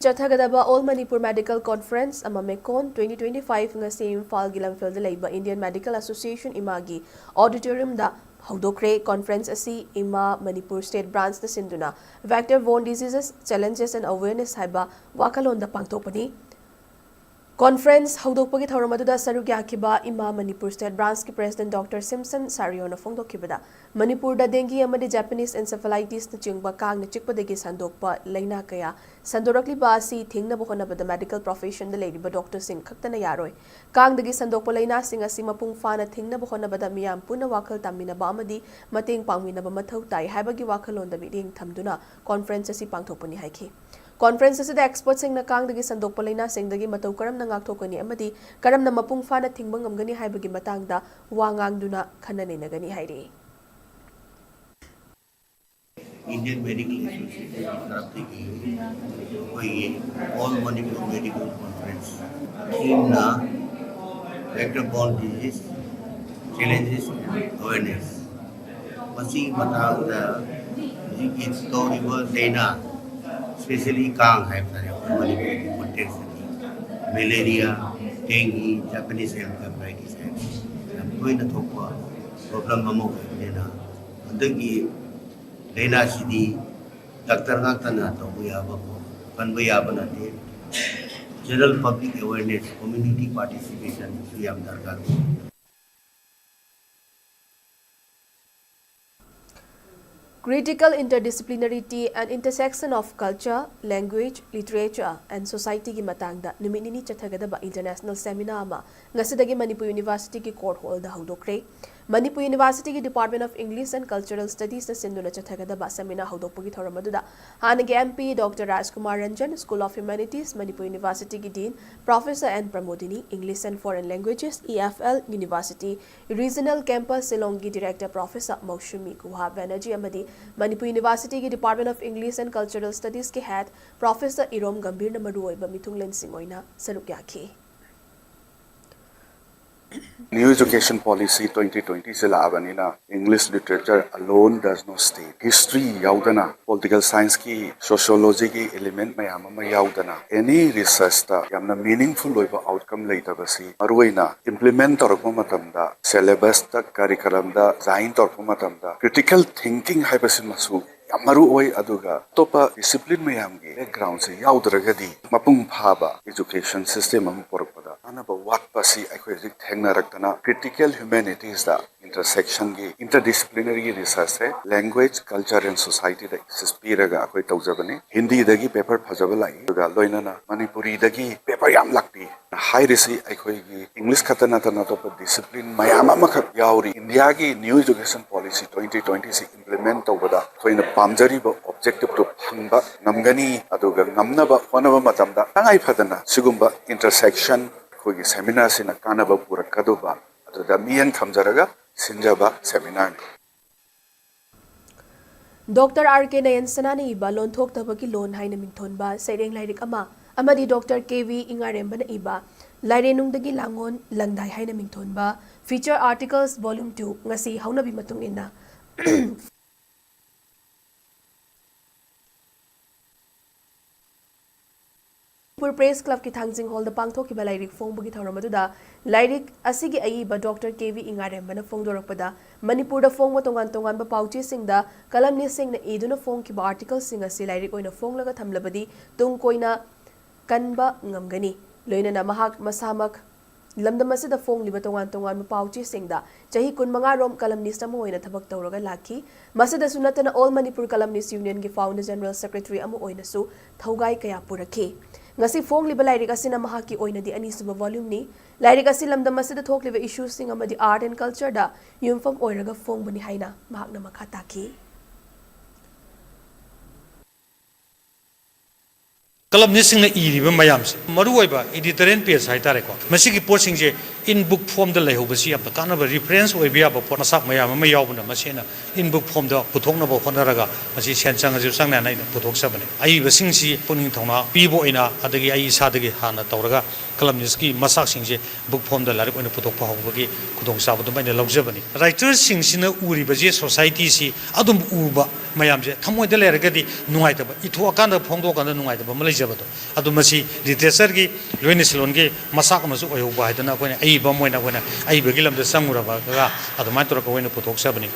ꯆꯠꯊꯒꯗꯕ All Manipur Medical Conference ꯑꯃ, ꯃꯦꯀꯣꯟ, twenty twenty five ꯉꯁꯤ ꯏꯝꯐꯥꯜꯒꯤ ꯂꯝꯐꯦꯜꯗ ꯂꯩꯕ Indian Medical Association ꯏꯃꯥꯒꯤ auditorium ꯗ ꯍꯧꯗꯣꯛꯈ꯭ꯔꯦ꯫ Conference ꯑꯁꯤ ꯏꯃꯥ ꯃꯅꯤꯄꯨꯔ state branch ꯅ ꯁꯤꯟꯗꯨꯅ Vector Borne Diseases, Challenges and Awareness ꯍꯥꯏꯕ ꯋꯥꯈꯜꯂꯣꯟꯗ ꯄꯥꯡꯊꯣꯛꯄꯅꯤ꯫ Conference ꯍꯧꯗꯣꯛꯄꯒꯤ ꯊꯧꯔꯝ ꯑꯗꯨꯗ ꯁꯔꯨꯛ ꯌꯥꯈꯤꯕ ꯏꯃꯥ ꯃꯅꯤꯄꯨꯔ ꯁ꯭ꯇꯦꯠ ꯕ꯭ꯔꯥꯟꯁꯀꯤ ꯄ꯭ꯔꯦꯁꯤꯗꯦꯟꯠ ꯗꯣꯛꯇꯔ ꯁꯤꯝꯁꯟ ꯁꯥꯔꯤꯌꯣꯅ ꯐꯣꯡꯗꯣꯛꯈꯤꯕꯗ, ꯃꯅꯤꯄꯨꯔꯗ ꯗꯦꯡꯒꯤ ꯑꯃꯗꯤ ꯖꯄꯥꯅꯤꯁ encephalitisꯅꯆꯤꯡꯕ ꯀꯥꯡꯅ ꯆꯤꯛꯄꯗꯒꯤ ꯁꯟꯗꯣꯛꯄ ꯂꯥꯏꯅꯥ ꯀꯌꯥ ꯁꯟꯗꯣꯔꯛꯂꯤꯕ ꯑꯁꯤ ꯊꯤꯡꯅꯕ ꯍꯣꯠꯅꯕꯗ medical professionꯗ ꯂꯩꯔꯤꯕ ꯗꯣꯛꯇꯔꯁꯤꯡ ꯈꯛꯇꯅ ꯌꯥꯔꯣꯏ꯫ ꯀꯥꯡꯗꯒꯤ ꯁꯟꯗꯣꯛꯄ ꯂꯥꯏꯅꯥꯁꯤꯡ ꯑꯁꯤ ꯃꯄꯨꯡ ꯐꯥꯅ ꯊꯤꯡꯅꯕ ꯍꯣꯠꯅꯕꯗ ꯃꯤꯌꯥꯝ ꯄꯨꯟꯅ ꯋꯥꯈꯜ ꯇꯥꯃꯤꯟꯅꯕ ꯑꯃꯗꯤ ꯃꯇꯦꯡ ꯄꯥꯡꯃꯤꯟꯅꯕ ꯃꯊꯧ ꯇꯥꯏ ꯍꯥꯏꯕꯒꯤ ꯋꯥꯈꯜꯂꯣꯟꯗ ꯃꯤꯠꯌꯦꯡ ꯊꯝꯗꯨꯅ conference ꯑꯁꯤ ꯄꯥꯡꯊꯣꯛꯄꯅꯤ ꯍꯥꯏꯈꯤ꯫ Conference ꯑꯁꯤꯗ expertꯁꯤꯡꯅ ꯀꯥꯡꯗꯒꯤ ꯁꯟꯗꯣꯛꯄ ꯂꯥꯏꯅꯥꯁꯤꯡꯗꯒꯤ ꯃꯇꯧ ꯀꯔꯝꯅ ꯉꯥꯛꯊꯣꯛꯀꯅꯤ ꯑꯃꯗꯤ ꯀꯔꯝꯅ ꯃꯄꯨꯡ ꯐꯥꯅ ꯊꯤꯡꯕ ꯉꯝꯒꯅꯤ ꯍꯥꯏꯕꯒꯤ ꯃꯇꯥꯡꯗ ꯋꯥ ꯉꯥꯡꯗꯨꯅ ꯈꯟꯅ ꯅꯩꯅꯒꯅꯤ ꯍꯥꯏꯔꯤ꯫ Indian Medical Associationꯒꯤ ꯇꯔꯞꯇꯒꯤ ꯑꯩꯈꯣꯏꯒꯤ All Manipur Medical Conference teamꯅ vector borne disease challenges and awareness ꯃꯁꯤꯒꯤ ꯃꯇꯥꯡꯗ ꯍꯧꯖꯤꯛꯀꯤ ꯇꯧꯔꯤꯕ ꯂꯥꯏꯅꯥ, especially ꯀꯥꯡ ꯍꯥꯏꯕ ꯇꯥꯔꯦ, ꯑꯩꯈꯣꯏ ꯃꯅꯤꯄꯨꯔꯒꯤ contextꯇꯗꯤ malaria, dengue, Japanese encephalitis ꯍꯥꯏꯕ ꯌꯥꯝ ꯇꯣꯏꯅ ꯊꯣꯛꯄ problem ꯑꯃ ꯑꯣꯏꯕꯅꯤꯅ ꯍꯟꯗꯛꯀꯤ ꯂꯥꯏꯅꯥꯁꯤꯗꯤ ꯗꯥꯛꯇꯔ ꯉꯥꯛꯇꯅ ꯇꯧꯕ ꯌꯥꯕ, ꯀꯟꯕ ꯌꯥꯕ ꯅꯠꯇꯦ꯫ General public awareness, community participationꯁꯨ ꯌꯥꯝ ꯗꯔꯀꯥꯔ ꯑꯣꯏ꯫ Critical interdisciplinarity and intersection of culture, language, literature and societyꯒꯤ ꯃꯇꯥꯡꯗ ꯅꯨꯃꯤꯠ ꯅꯤꯅꯤ ꯆꯠꯊꯒꯗꯕ international seminar ꯑꯃ ꯉꯁꯤꯗꯒꯤ ꯃꯅꯤꯄꯨꯔ ꯌꯨꯅꯤꯚꯔꯁꯤꯇꯤꯒꯤ court hallꯗ ꯍꯧꯗꯣꯛꯈ꯭ꯔꯦ꯫ ꯃꯅꯤꯄꯨꯔ ꯌꯨꯅꯤꯚꯔꯁꯤꯇꯤꯒꯤ Department of English and Cultural Studiesꯅ ꯁꯤꯟꯗꯨꯅ ꯆꯠꯊꯒꯗꯕ seminar ꯍꯧꯗꯣꯛꯄꯒꯤ ꯊꯧꯔꯝ ꯑꯗꯨꯗ ꯍꯥꯟꯅꯒꯤ MP doctor Rajkumar Ranjan, School of Humanities, Manipur ꯌꯨꯅꯤꯚꯔꯁꯤꯇꯤꯒꯤ Dean Professor N Pramodini, English and Foreign Languages, EFL, University Regional Campus ꯁꯤꯂꯣꯡꯒꯤ Director Professor ꯃꯧꯁꯨꯃꯤ ꯒꯨꯍꯥ ꯕꯦꯅꯔꯖꯤ ꯑꯃꯗꯤ ꯃꯅꯤꯄꯨꯔ ꯌꯨꯅꯤꯚꯔꯁꯤꯇꯤꯒꯤ Department of English and Cultural Studieski head Professor ꯏꯔꯣꯝ ꯒꯝꯚꯤꯔꯅ ꯃꯔꯨꯑꯣꯏꯕ ꯃꯤꯊꯨꯡꯂꯦꯟꯁꯤꯡ ꯑꯣꯏꯅ ꯁꯔꯨꯛ ꯌꯥꯈꯤ꯫ New Education Policy twenty twenty ꯁꯤ ꯂꯥꯛꯑꯕꯅꯤꯅ English literature alone does not stay. History ꯌꯥꯎꯗꯅ, political scienceꯀꯤ, sociologyꯒꯤ element ꯃꯌꯥꯝ ꯑꯃ ꯌꯥꯎꯗꯅ any researchꯇ ꯌꯥꯝꯅ meaningful ꯑꯣꯏꯕ outcome ꯂꯩꯇꯕꯁꯤ ꯃꯔꯨꯑꯣꯏꯅ implement ꯇꯧꯔꯛꯄ ꯃꯇꯝꯗ syllabusꯇ, curriculumꯗ design ꯇꯧꯔꯛꯄ ꯃꯇꯝꯗ critical thinking ꯍꯥꯏꯕꯁꯤꯃꯁꯨ ꯌꯥꯝ ꯃꯔꯨ ꯑꯣꯏ꯫ ꯑꯗꯨꯒ ꯑꯇꯣꯞꯄ discipline ꯃꯌꯥꯝꯒꯤ background ꯁꯦ ꯌꯥꯎꯗ꯭ꯔꯒꯗꯤ ꯃꯄꯨꯡ ꯐꯥꯕ education system ꯑꯃ ꯄꯨꯔꯛꯄꯗ ꯀꯥꯟꯅꯕ ꯋꯥꯠꯄ ꯑꯁꯤ ꯑꯩꯈꯣꯏ ꯍꯧꯖꯤꯛ ꯊꯦꯡꯅꯔꯛꯇꯅ critical humanities ꯗ intersection ꯒꯤ interdisciplinary research say language, culture and society the emphasis ꯄꯤꯔꯒ ꯑꯩꯈꯣꯏ ꯇꯧꯖꯕꯅꯤ꯫ ꯍꯤꯟꯗꯤꯗꯒꯤ paper ꯐꯖꯕ ꯂꯥꯛꯏ, ꯑꯗꯨꯒ ꯂꯣꯏꯅꯅ ꯃꯅꯤꯄꯨꯔꯤꯗꯒꯤ paper ꯌꯥꯝ ꯂꯥꯛꯄꯤ꯫ ꯍꯥꯏꯔꯤꯁꯤ ꯑꯩꯈꯣꯏꯒꯤ English ꯈꯛꯇ ꯅꯠꯇꯅ ꯑꯇꯣꯞꯄ discipline ꯃꯌꯥꯝ ꯑꯃꯈꯛ ꯌꯥꯎꯔꯤ꯫ ꯏꯟꯗꯤꯌꯥꯒꯤ new education policy twenty twenty ꯁꯤ implement ꯇꯧꯕꯗ ꯑꯩꯈꯣꯏꯅ ꯄꯥꯝꯖꯔꯤꯕ objective ꯇꯨ ꯐꯪꯕ ꯉꯝꯒꯅꯤ꯫ ꯑꯗꯨꯒ ꯉꯝꯅꯕ ꯍꯣꯠꯅꯕ ꯃꯇꯝꯗ ꯇꯉꯥꯏ ꯐꯗꯅ ꯁꯤꯒꯨꯝꯕ intersection ꯑꯩꯈꯣꯏꯒꯤ seminar ꯁꯤꯅ ꯀꯥꯟꯅꯕ ꯄꯨꯔꯛꯀꯗꯧꯕ, ꯑꯗꯨꯗ ꯃꯤꯠꯌꯦꯡ ꯊꯝꯖꯔꯒ ꯁꯤꯟꯖꯕ seminar ꯅꯤ꯫ ꯗꯣꯛꯇꯔ ꯑꯥꯔ ꯀꯦ ꯅꯌꯟꯁꯅꯥꯅ ꯏꯕ ꯂꯣꯟꯊꯣꯛꯇꯕꯒꯤ ꯂꯣꯟ ꯍꯥꯏꯅ ꯃꯤꯡꯊꯣꯟꯕ ꯁꯩꯔꯦꯡ ꯂꯥꯏꯔꯤꯛ ꯑꯃ ꯑꯃꯗꯤ ꯗꯣꯛꯇꯔ ꯀꯦ ꯚꯤ ꯏꯉꯥꯔꯦꯝꯕꯅ ꯏꯕ ꯂꯥꯏꯔꯦꯟꯅꯨꯡꯗꯒꯤ ꯂꯥꯡꯑꯣꯟ ꯂꯪꯗꯥꯏ ꯍꯥꯏꯅ ꯃꯤꯡꯊꯣꯟꯕ feature articles volume two ꯉꯁꯤ ꯍꯧꯅꯕꯤ ꯃꯇꯨꯡ ꯏꯟꯅ ꯃꯅꯤꯄꯨꯔ ꯄ꯭ꯔꯦꯁ ꯀ꯭ꯂꯕꯀꯤ ꯊꯥꯡꯖꯤꯡ ꯍꯣꯜꯗ ꯄꯥꯡꯊꯣꯛꯈꯤꯕ ꯂꯥꯏꯔꯤꯛ ꯐꯣꯡꯕꯒꯤ ꯊꯧꯔꯝ ꯑꯗꯨꯗ ꯂꯥꯏꯔꯤꯛ ꯑꯁꯤꯒꯤ ꯑꯏꯕ ꯗꯣꯛꯇꯔ ꯀꯦ ꯚꯤ ꯏꯉꯥꯔꯦꯝꯕꯅ ꯐꯣꯡꯗꯣꯔꯛꯄꯗ, ꯃꯅꯤꯄꯨꯔꯗ ꯐꯣꯡꯕ ꯇꯣꯉꯥꯟ ꯇꯣꯉꯥꯟꯕ ꯄꯥꯎꯆꯦꯁꯤꯡꯗ columnistꯁꯤꯡꯅ ꯏꯗꯨꯅ ꯐꯣꯡꯈꯤꯕ articleꯁꯤꯡ ꯑꯁꯤ ꯂꯥꯏꯔꯤꯛ ꯑꯣꯏꯅ ꯐꯣꯡꯂꯒ ꯊꯝꯂꯕꯗꯤ ꯇꯨꯡ ꯀꯣꯏꯅ ꯀꯟꯕ ꯉꯝꯒꯅꯤ꯫ ꯂꯣꯏꯅꯅ ꯃꯍꯥꯛ ꯃꯁꯥꯃꯛ ꯂꯝꯗꯝ ꯑꯁꯤꯗ ꯐꯣꯡꯂꯤꯕ ꯇꯣꯉꯥꯟ ꯇꯣꯉꯥꯟꯕ ꯄꯥꯎꯆꯦꯁꯤꯡꯗ ꯆꯍꯤ ꯀꯨꯟꯃꯉꯥ ꯔꯣꯝ columnist ꯑꯃ ꯑꯣꯏꯅ ꯊꯕꯛ ꯇꯧꯔꯒ ꯂꯥꯛꯈꯤ꯫ ꯃꯁꯤꯗꯁꯨ ꯅꯠꯇꯅ All Manipur Columnist Unionꯒꯤ founder general secretary ꯑꯃ ꯑꯣꯏꯅꯁꯨ ꯊꯧꯒꯥꯏ ꯀꯌꯥ ꯄꯨꯔꯛꯈꯤ꯫ ꯉꯁꯤ ꯐꯣꯡꯂꯤꯕ ꯂꯥꯏꯔꯤꯛ ꯑꯁꯤꯅ ꯃꯍꯥꯛꯀꯤ ꯑꯣꯏꯅꯗꯤ ꯑꯅꯤꯁꯨꯕ volumeꯅꯤ꯫ ꯂꯥꯏꯔꯤꯛ ꯑꯁꯤ ꯂꯝꯗꯝ ꯑꯁꯤꯗ ꯊꯣꯛꯂꯤꯕ issueꯁꯤꯡ ꯑꯃꯗꯤ art and cultureꯗ ꯌꯨꯝꯐꯝ ꯑꯣꯏꯔꯒ ꯐꯣꯡꯕꯅꯤ ꯍꯥꯏꯅ ꯃꯍꯥꯛꯅ ꯃꯈꯥ ꯇꯥꯈꯤ꯫ Columnistꯁꯤꯡꯅ ꯏꯔꯤꯕ ꯃꯌꯥꯝꯁꯦ, ꯃꯔꯨꯑꯣꯏꯕ editorial page ꯍꯥꯏꯇꯥꯔꯦꯀꯣ, ꯃꯁꯤꯒꯤ ꯄꯣꯠꯁꯤꯡꯁꯦ in book formꯗ ꯂꯩꯍꯧꯕꯁꯤ ꯌꯥꯝꯅ ꯀꯥꯟꯅꯕ reference ꯑꯣꯏꯕ ꯌꯥꯕ ꯄꯣꯠ ꯃꯆꯥꯛ ꯃꯌꯥꯝ ꯑꯃ ꯌꯥꯎꯕꯅ, ꯃꯁꯤ ꯑꯩꯅ in book formꯗ ꯄꯨꯊꯣꯛꯅꯕ ꯍꯣꯠꯅꯔꯒ, ꯃꯁꯤ ꯁꯦꯟ ꯆꯪꯉꯁꯨ ꯆꯪꯅ ꯍꯥꯏꯅ ꯑꯩꯅ ꯄꯨꯊꯣꯛꯆꯕꯅꯤ꯫ ꯑꯏꯕꯁꯤꯡꯁꯤ ꯄꯨꯛꯅꯤꯡ ꯊꯧꯅꯥ ꯄꯤꯕ ꯑꯣꯏꯅ, ꯑꯗꯒꯤ ꯑꯩ ꯏꯁꯥꯗꯒꯤ ꯍꯥꯟꯅ ꯇꯧꯔꯒ columnistꯀꯤ ꯃꯆꯥꯛꯁꯤꯡꯁꯦ book formꯗ ꯂꯥꯏꯔꯤꯛ ꯑꯣꯏꯅ ꯄꯨꯊꯣꯛꯄ ꯍꯧꯕꯒꯤ ꯈꯨꯗꯣꯡꯆꯥꯕꯗꯨꯃ ꯑꯩꯅ ꯂꯧꯖꯕꯅꯤ꯫ Writersꯁꯤꯡꯁꯤꯅ ꯎꯔꯤꯕꯁꯤ societyꯁꯤ ꯑꯗꯨꯝ ꯎꯕ ꯃꯌꯥꯝꯁꯦ ꯊꯃꯣꯏꯗ ꯂꯩꯔꯒꯗꯤ ꯅꯨꯡꯉꯥꯏꯇꯕ, ꯏꯊꯣꯛꯑꯀꯥꯟꯗ ꯐꯣꯡꯗꯣꯛꯑꯀꯥꯟꯗ ꯅꯨꯡꯉꯥꯏꯇꯕ ꯑꯃ ꯂꯩꯖꯕꯗꯣ, ꯑꯗꯨ ꯃꯁꯤ literatureꯒꯤ ꯂꯣꯏꯅ ꯁꯤꯂꯣꯟꯒꯤ ꯃꯆꯥꯛ ꯑꯃꯁꯨ ꯑꯣꯏꯍꯧꯕ ꯍꯥꯏꯗꯅ ꯑꯩꯈꯣꯏꯅ ꯑꯏꯕ ꯑꯃ ꯑꯣꯏꯅ ꯑꯩꯈꯣꯏꯅ ꯑꯏꯕꯒꯤ ꯂꯝꯗ ꯆꯪꯉꯨꯔꯕꯒ ꯑꯗꯨꯃꯥꯏꯅ ꯇꯧꯔꯒ ꯑꯩꯈꯣꯏꯅ ꯄꯨꯊꯣꯛꯆꯕꯅꯤ꯫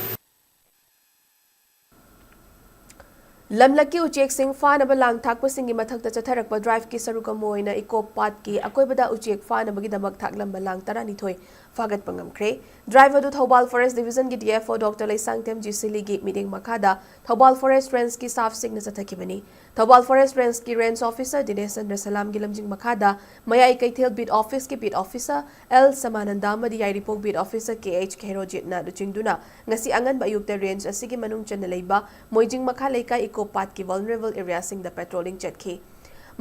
ꯂꯝꯂꯛꯀꯤ ꯎꯆꯦꯛꯁꯤꯡ ꯐꯥꯅꯕ ꯂꯥꯡ ꯊꯥꯛꯄꯁꯤꯡꯒꯤ ꯃꯊꯛꯇ ꯆꯠꯊꯔꯛꯄ ꯗ꯭ꯔꯥꯏꯚꯀꯤ ꯁꯔꯨꯛ ꯑꯃ ꯑꯣꯏꯅ ꯏꯀꯣ ꯄꯥꯠꯀꯤ ꯑꯀꯣꯏꯕꯗ ꯎꯆꯦꯛ ꯐꯥꯅꯕꯒꯤꯗꯃꯛ ꯊꯥꯛꯂꯝꯕ ꯂꯥꯡ ꯇꯔꯥꯅꯤꯊꯣꯏ ꯐꯥꯒꯠꯄ ꯉꯝꯈ꯭ꯔꯦ꯫ ꯗ꯭ꯔꯥꯏꯚ ꯑꯗꯨ ꯊꯧꯕꯥꯜ ꯐꯣꯔꯦꯁ ꯗꯤꯚꯤꯖꯟꯒꯤ D F O doctor Leishangthem G ꯁꯤꯂꯤꯒꯤ ꯃꯤꯠꯌꯦꯡ ꯃꯈꯥꯗ ꯊꯧꯕꯥꯜ ꯐꯣꯔꯦꯁ ꯔꯦꯟꯖꯀꯤ ꯁ꯭ꯇꯥꯐꯁꯤꯡꯅ ꯆꯠꯊꯈꯤꯕꯅꯤ꯫ ꯊꯧꯕꯥꯜ ꯐꯣꯔꯦꯁꯠ ꯔꯦꯟꯖꯀꯤ ꯔꯦꯟꯖ ꯑꯣꯐꯤꯁꯔ ꯗꯤꯅꯦꯁ ꯆꯟꯗ꯭ꯔ ꯁꯂꯥꯝꯒꯤ ꯂꯝꯖꯤꯡ ꯃꯈꯥꯗ ꯃꯌꯥꯏ ꯀꯩꯊꯦꯜ ꯕꯤꯠ ꯑꯣꯐꯤꯁꯀꯤ ꯕꯤꯠ ꯑꯣꯐꯤꯁꯔ ꯑꯦꯜ ꯁꯃꯥꯅꯟꯗ ꯑꯃꯗꯤ ꯌꯥꯏꯔꯤꯄꯣꯛ ꯕꯤꯠ ꯑꯣꯐꯤꯁꯔ ꯀꯦ ꯑꯩꯆ ꯈꯦꯔꯣꯖꯤꯠꯅ ꯂꯨꯆꯤꯡꯗꯨꯅ ꯉꯁꯤ ꯑꯉꯟꯕ ꯑꯌꯨꯛꯇ ꯔꯦꯟꯖ ꯑꯁꯤꯒꯤ ꯃꯅꯨꯡ ꯆꯟꯅ ꯂꯩꯕ ꯃꯣꯏꯖꯤꯡ ꯃꯈꯥ ꯂꯩꯀꯥꯏ ꯏꯀꯣ ꯄꯥꯠꯀꯤ ꯚꯜꯅꯔꯦꯕꯜ ꯑꯦꯔꯤꯌꯥꯁꯤꯡꯗ ꯄꯦꯇ꯭ꯔꯣꯂꯤꯡ ꯆꯠꯈꯤ꯫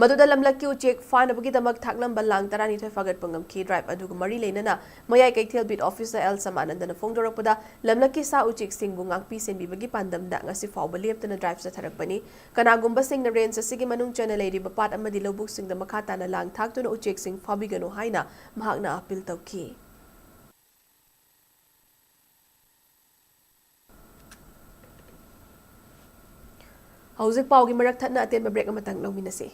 ꯃꯗꯨꯗ ꯂꯝꯂꯛꯀꯤ ꯎꯆꯦꯛ ꯐꯥꯅꯕꯒꯤꯗꯃꯛ ꯊꯥꯛꯂꯝꯕ ꯂꯥꯡ ꯇꯔꯥꯅꯤꯊꯣꯏ ꯐꯥꯒꯠꯄ ꯉꯝꯈꯤ꯫ ꯗ꯭ꯔꯥꯏꯚ ꯑꯗꯨꯒ ꯃꯔꯤ ꯂꯩꯅꯅ ꯃꯌꯥꯏ ꯀꯩꯊꯦꯜ ꯕꯤꯠ ꯑꯣꯐꯤꯁꯔ ꯑꯦꯜ ꯁꯃꯥꯅꯟꯗꯅ ꯐꯣꯡꯗꯣꯔꯛꯄꯗ, ꯂꯝꯂꯛꯀꯤ ꯁꯥ ꯎꯆꯦꯛꯁꯤꯡꯕꯨ ꯉꯥꯛꯄꯤ ꯁꯦꯟꯕꯤꯕꯒꯤ ꯄꯥꯟꯗꯝꯗ ꯉꯁꯤ ꯐꯥꯎꯕ ꯂꯦꯞꯇꯅ ꯗ꯭ꯔꯥꯏꯚ ꯆꯠꯊꯔꯛꯄꯅꯤ꯫ ꯀꯅꯥꯒꯨꯝꯕꯁꯤꯡꯅ ꯔꯦꯟꯖ ꯑꯁꯤꯒꯤ ꯃꯅꯨꯡ ꯆꯟꯅ ꯂꯩꯔꯤꯕ ꯄꯥꯠ ꯑꯃꯗꯤ ꯂꯧꯕꯨꯛꯁꯤꯡꯗ ꯃꯈꯥ ꯇꯥꯅ ꯂꯥꯡ ꯊꯥꯛꯇꯨꯅ ꯎꯆꯦꯛꯁꯤꯡ ꯐꯥꯕꯤꯒꯅꯨ ꯍꯥꯏꯅ ꯃꯍꯥꯛꯅ ꯑꯄꯤꯜ ꯇꯧꯈꯤ꯫ ꯍꯧꯖꯤꯛ ꯄꯥꯎꯒꯤ ꯃꯔꯛ ꯊꯠꯅ ꯑꯇꯦꯟꯕ ꯕ꯭ꯔꯦꯛ ꯑꯃꯇꯪ ꯂꯧꯃꯤꯟꯅꯁꯤ꯫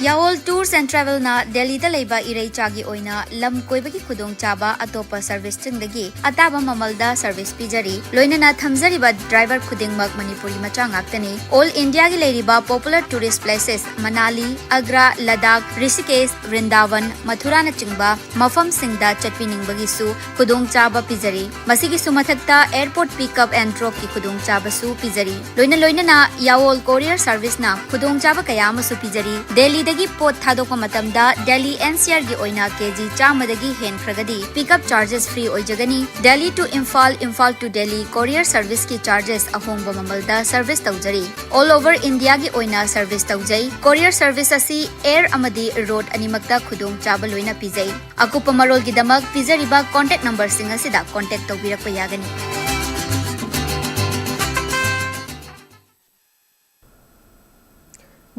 ꯌꯥꯋꯣꯜ Tours and Travelꯅ ꯗꯦꯜꯂꯤꯗ ꯂꯩꯕ ꯏꯔꯩꯆꯥꯒꯤ ꯑꯣꯏꯅ ꯂꯝ ꯀꯣꯏꯕꯒꯤ ꯈꯨꯗꯣꯡꯆꯥꯕ ꯑꯇꯣꯞꯄ ꯁꯔꯚꯤꯁꯁꯤꯡꯗꯒꯤ ꯑꯇꯥꯕ ꯃꯃꯜꯗ ꯁꯔꯚꯤꯁ ꯄꯤꯖꯔꯤ꯫ ꯂꯣꯏꯅꯅ ꯊꯝꯖꯔꯤꯕ ꯗ꯭ꯔꯥꯏꯚꯔ ꯈꯨꯗꯤꯡꯃꯛ ꯃꯅꯤꯄꯨꯔꯤ ꯃꯆꯥ ꯉꯥꯛꯇꯅꯤ꯫ All Indiaꯒꯤ ꯂꯩꯔꯤꯕ popular tourist places ꯃꯅꯥꯂꯤ, ꯑꯒ꯭ꯔꯥ, ꯂꯗꯥꯛ, ꯔꯤꯁꯤꯀꯦꯁ, ꯕ꯭ꯔꯤꯟꯗꯥꯕꯟ, ꯃꯊꯨꯔꯥꯅꯆꯤꯡꯕ ꯃꯐꯝꯁꯤꯡꯗ ꯆꯠꯄꯤꯅꯤꯡꯕꯒꯤꯁꯨ ꯈꯨꯗꯣꯡꯆꯥꯕ ꯄꯤꯖꯔꯤ꯫ ꯃꯁꯤꯒꯤꯁꯨ ꯃꯊꯛꯇ airport pick up and dropꯀꯤ ꯈꯨꯗꯣꯡꯆꯥꯕꯁꯨ ꯄꯤꯖꯔꯤ꯫ ꯂꯣꯏꯅ ꯂꯣꯏꯅꯅ ꯌꯥꯋꯣꯜ courier serviceꯅ ꯈꯨꯗꯣꯡꯆꯥꯕ ꯀꯌꯥ ꯑꯃꯁꯨ ꯄꯤꯖꯔꯤ꯫ ꯗꯦꯜꯂꯤꯗꯒꯤ ꯄꯣꯠ ꯊꯥꯗꯣꯛꯄ ꯃꯇꯝꯗ ꯗꯦꯜꯂꯤ NCRꯒꯤ ꯑꯣꯏꯅ ꯀꯦꯖꯤ ꯆꯥꯝꯃꯗꯒꯤ ꯍꯦꯟꯈ꯭ꯔꯒꯗꯤ pick up charges free ꯑꯣꯏꯖꯒꯅꯤ꯫ Delhi to Imphal, Imphal to Delhi courier serviceꯀꯤ charges ꯑꯍꯣꯡꯕ ꯃꯃꯜꯗ service ꯇꯧꯖꯔꯤ꯫ All over Indiaꯒꯤ ꯑꯣꯏꯅ service ꯇꯧꯖꯩ꯫ Courier service ꯑꯁꯤ air ꯑꯃꯗꯤ road ꯑꯅꯤꯃꯛꯇ ꯈꯨꯗꯣꯡꯆꯥꯕ ꯂꯣꯏꯅ ꯄꯤꯖꯩ꯫ ꯑꯀꯨꯞꯄ ꯃꯔꯣꯜꯒꯤꯗꯃꯛ ꯄꯤꯖꯔꯤꯕ contact numberꯁꯤꯡ ꯑꯁꯤꯗ contact ꯇꯧꯕꯤꯔꯛꯄ ꯌꯥꯒꯅꯤ꯫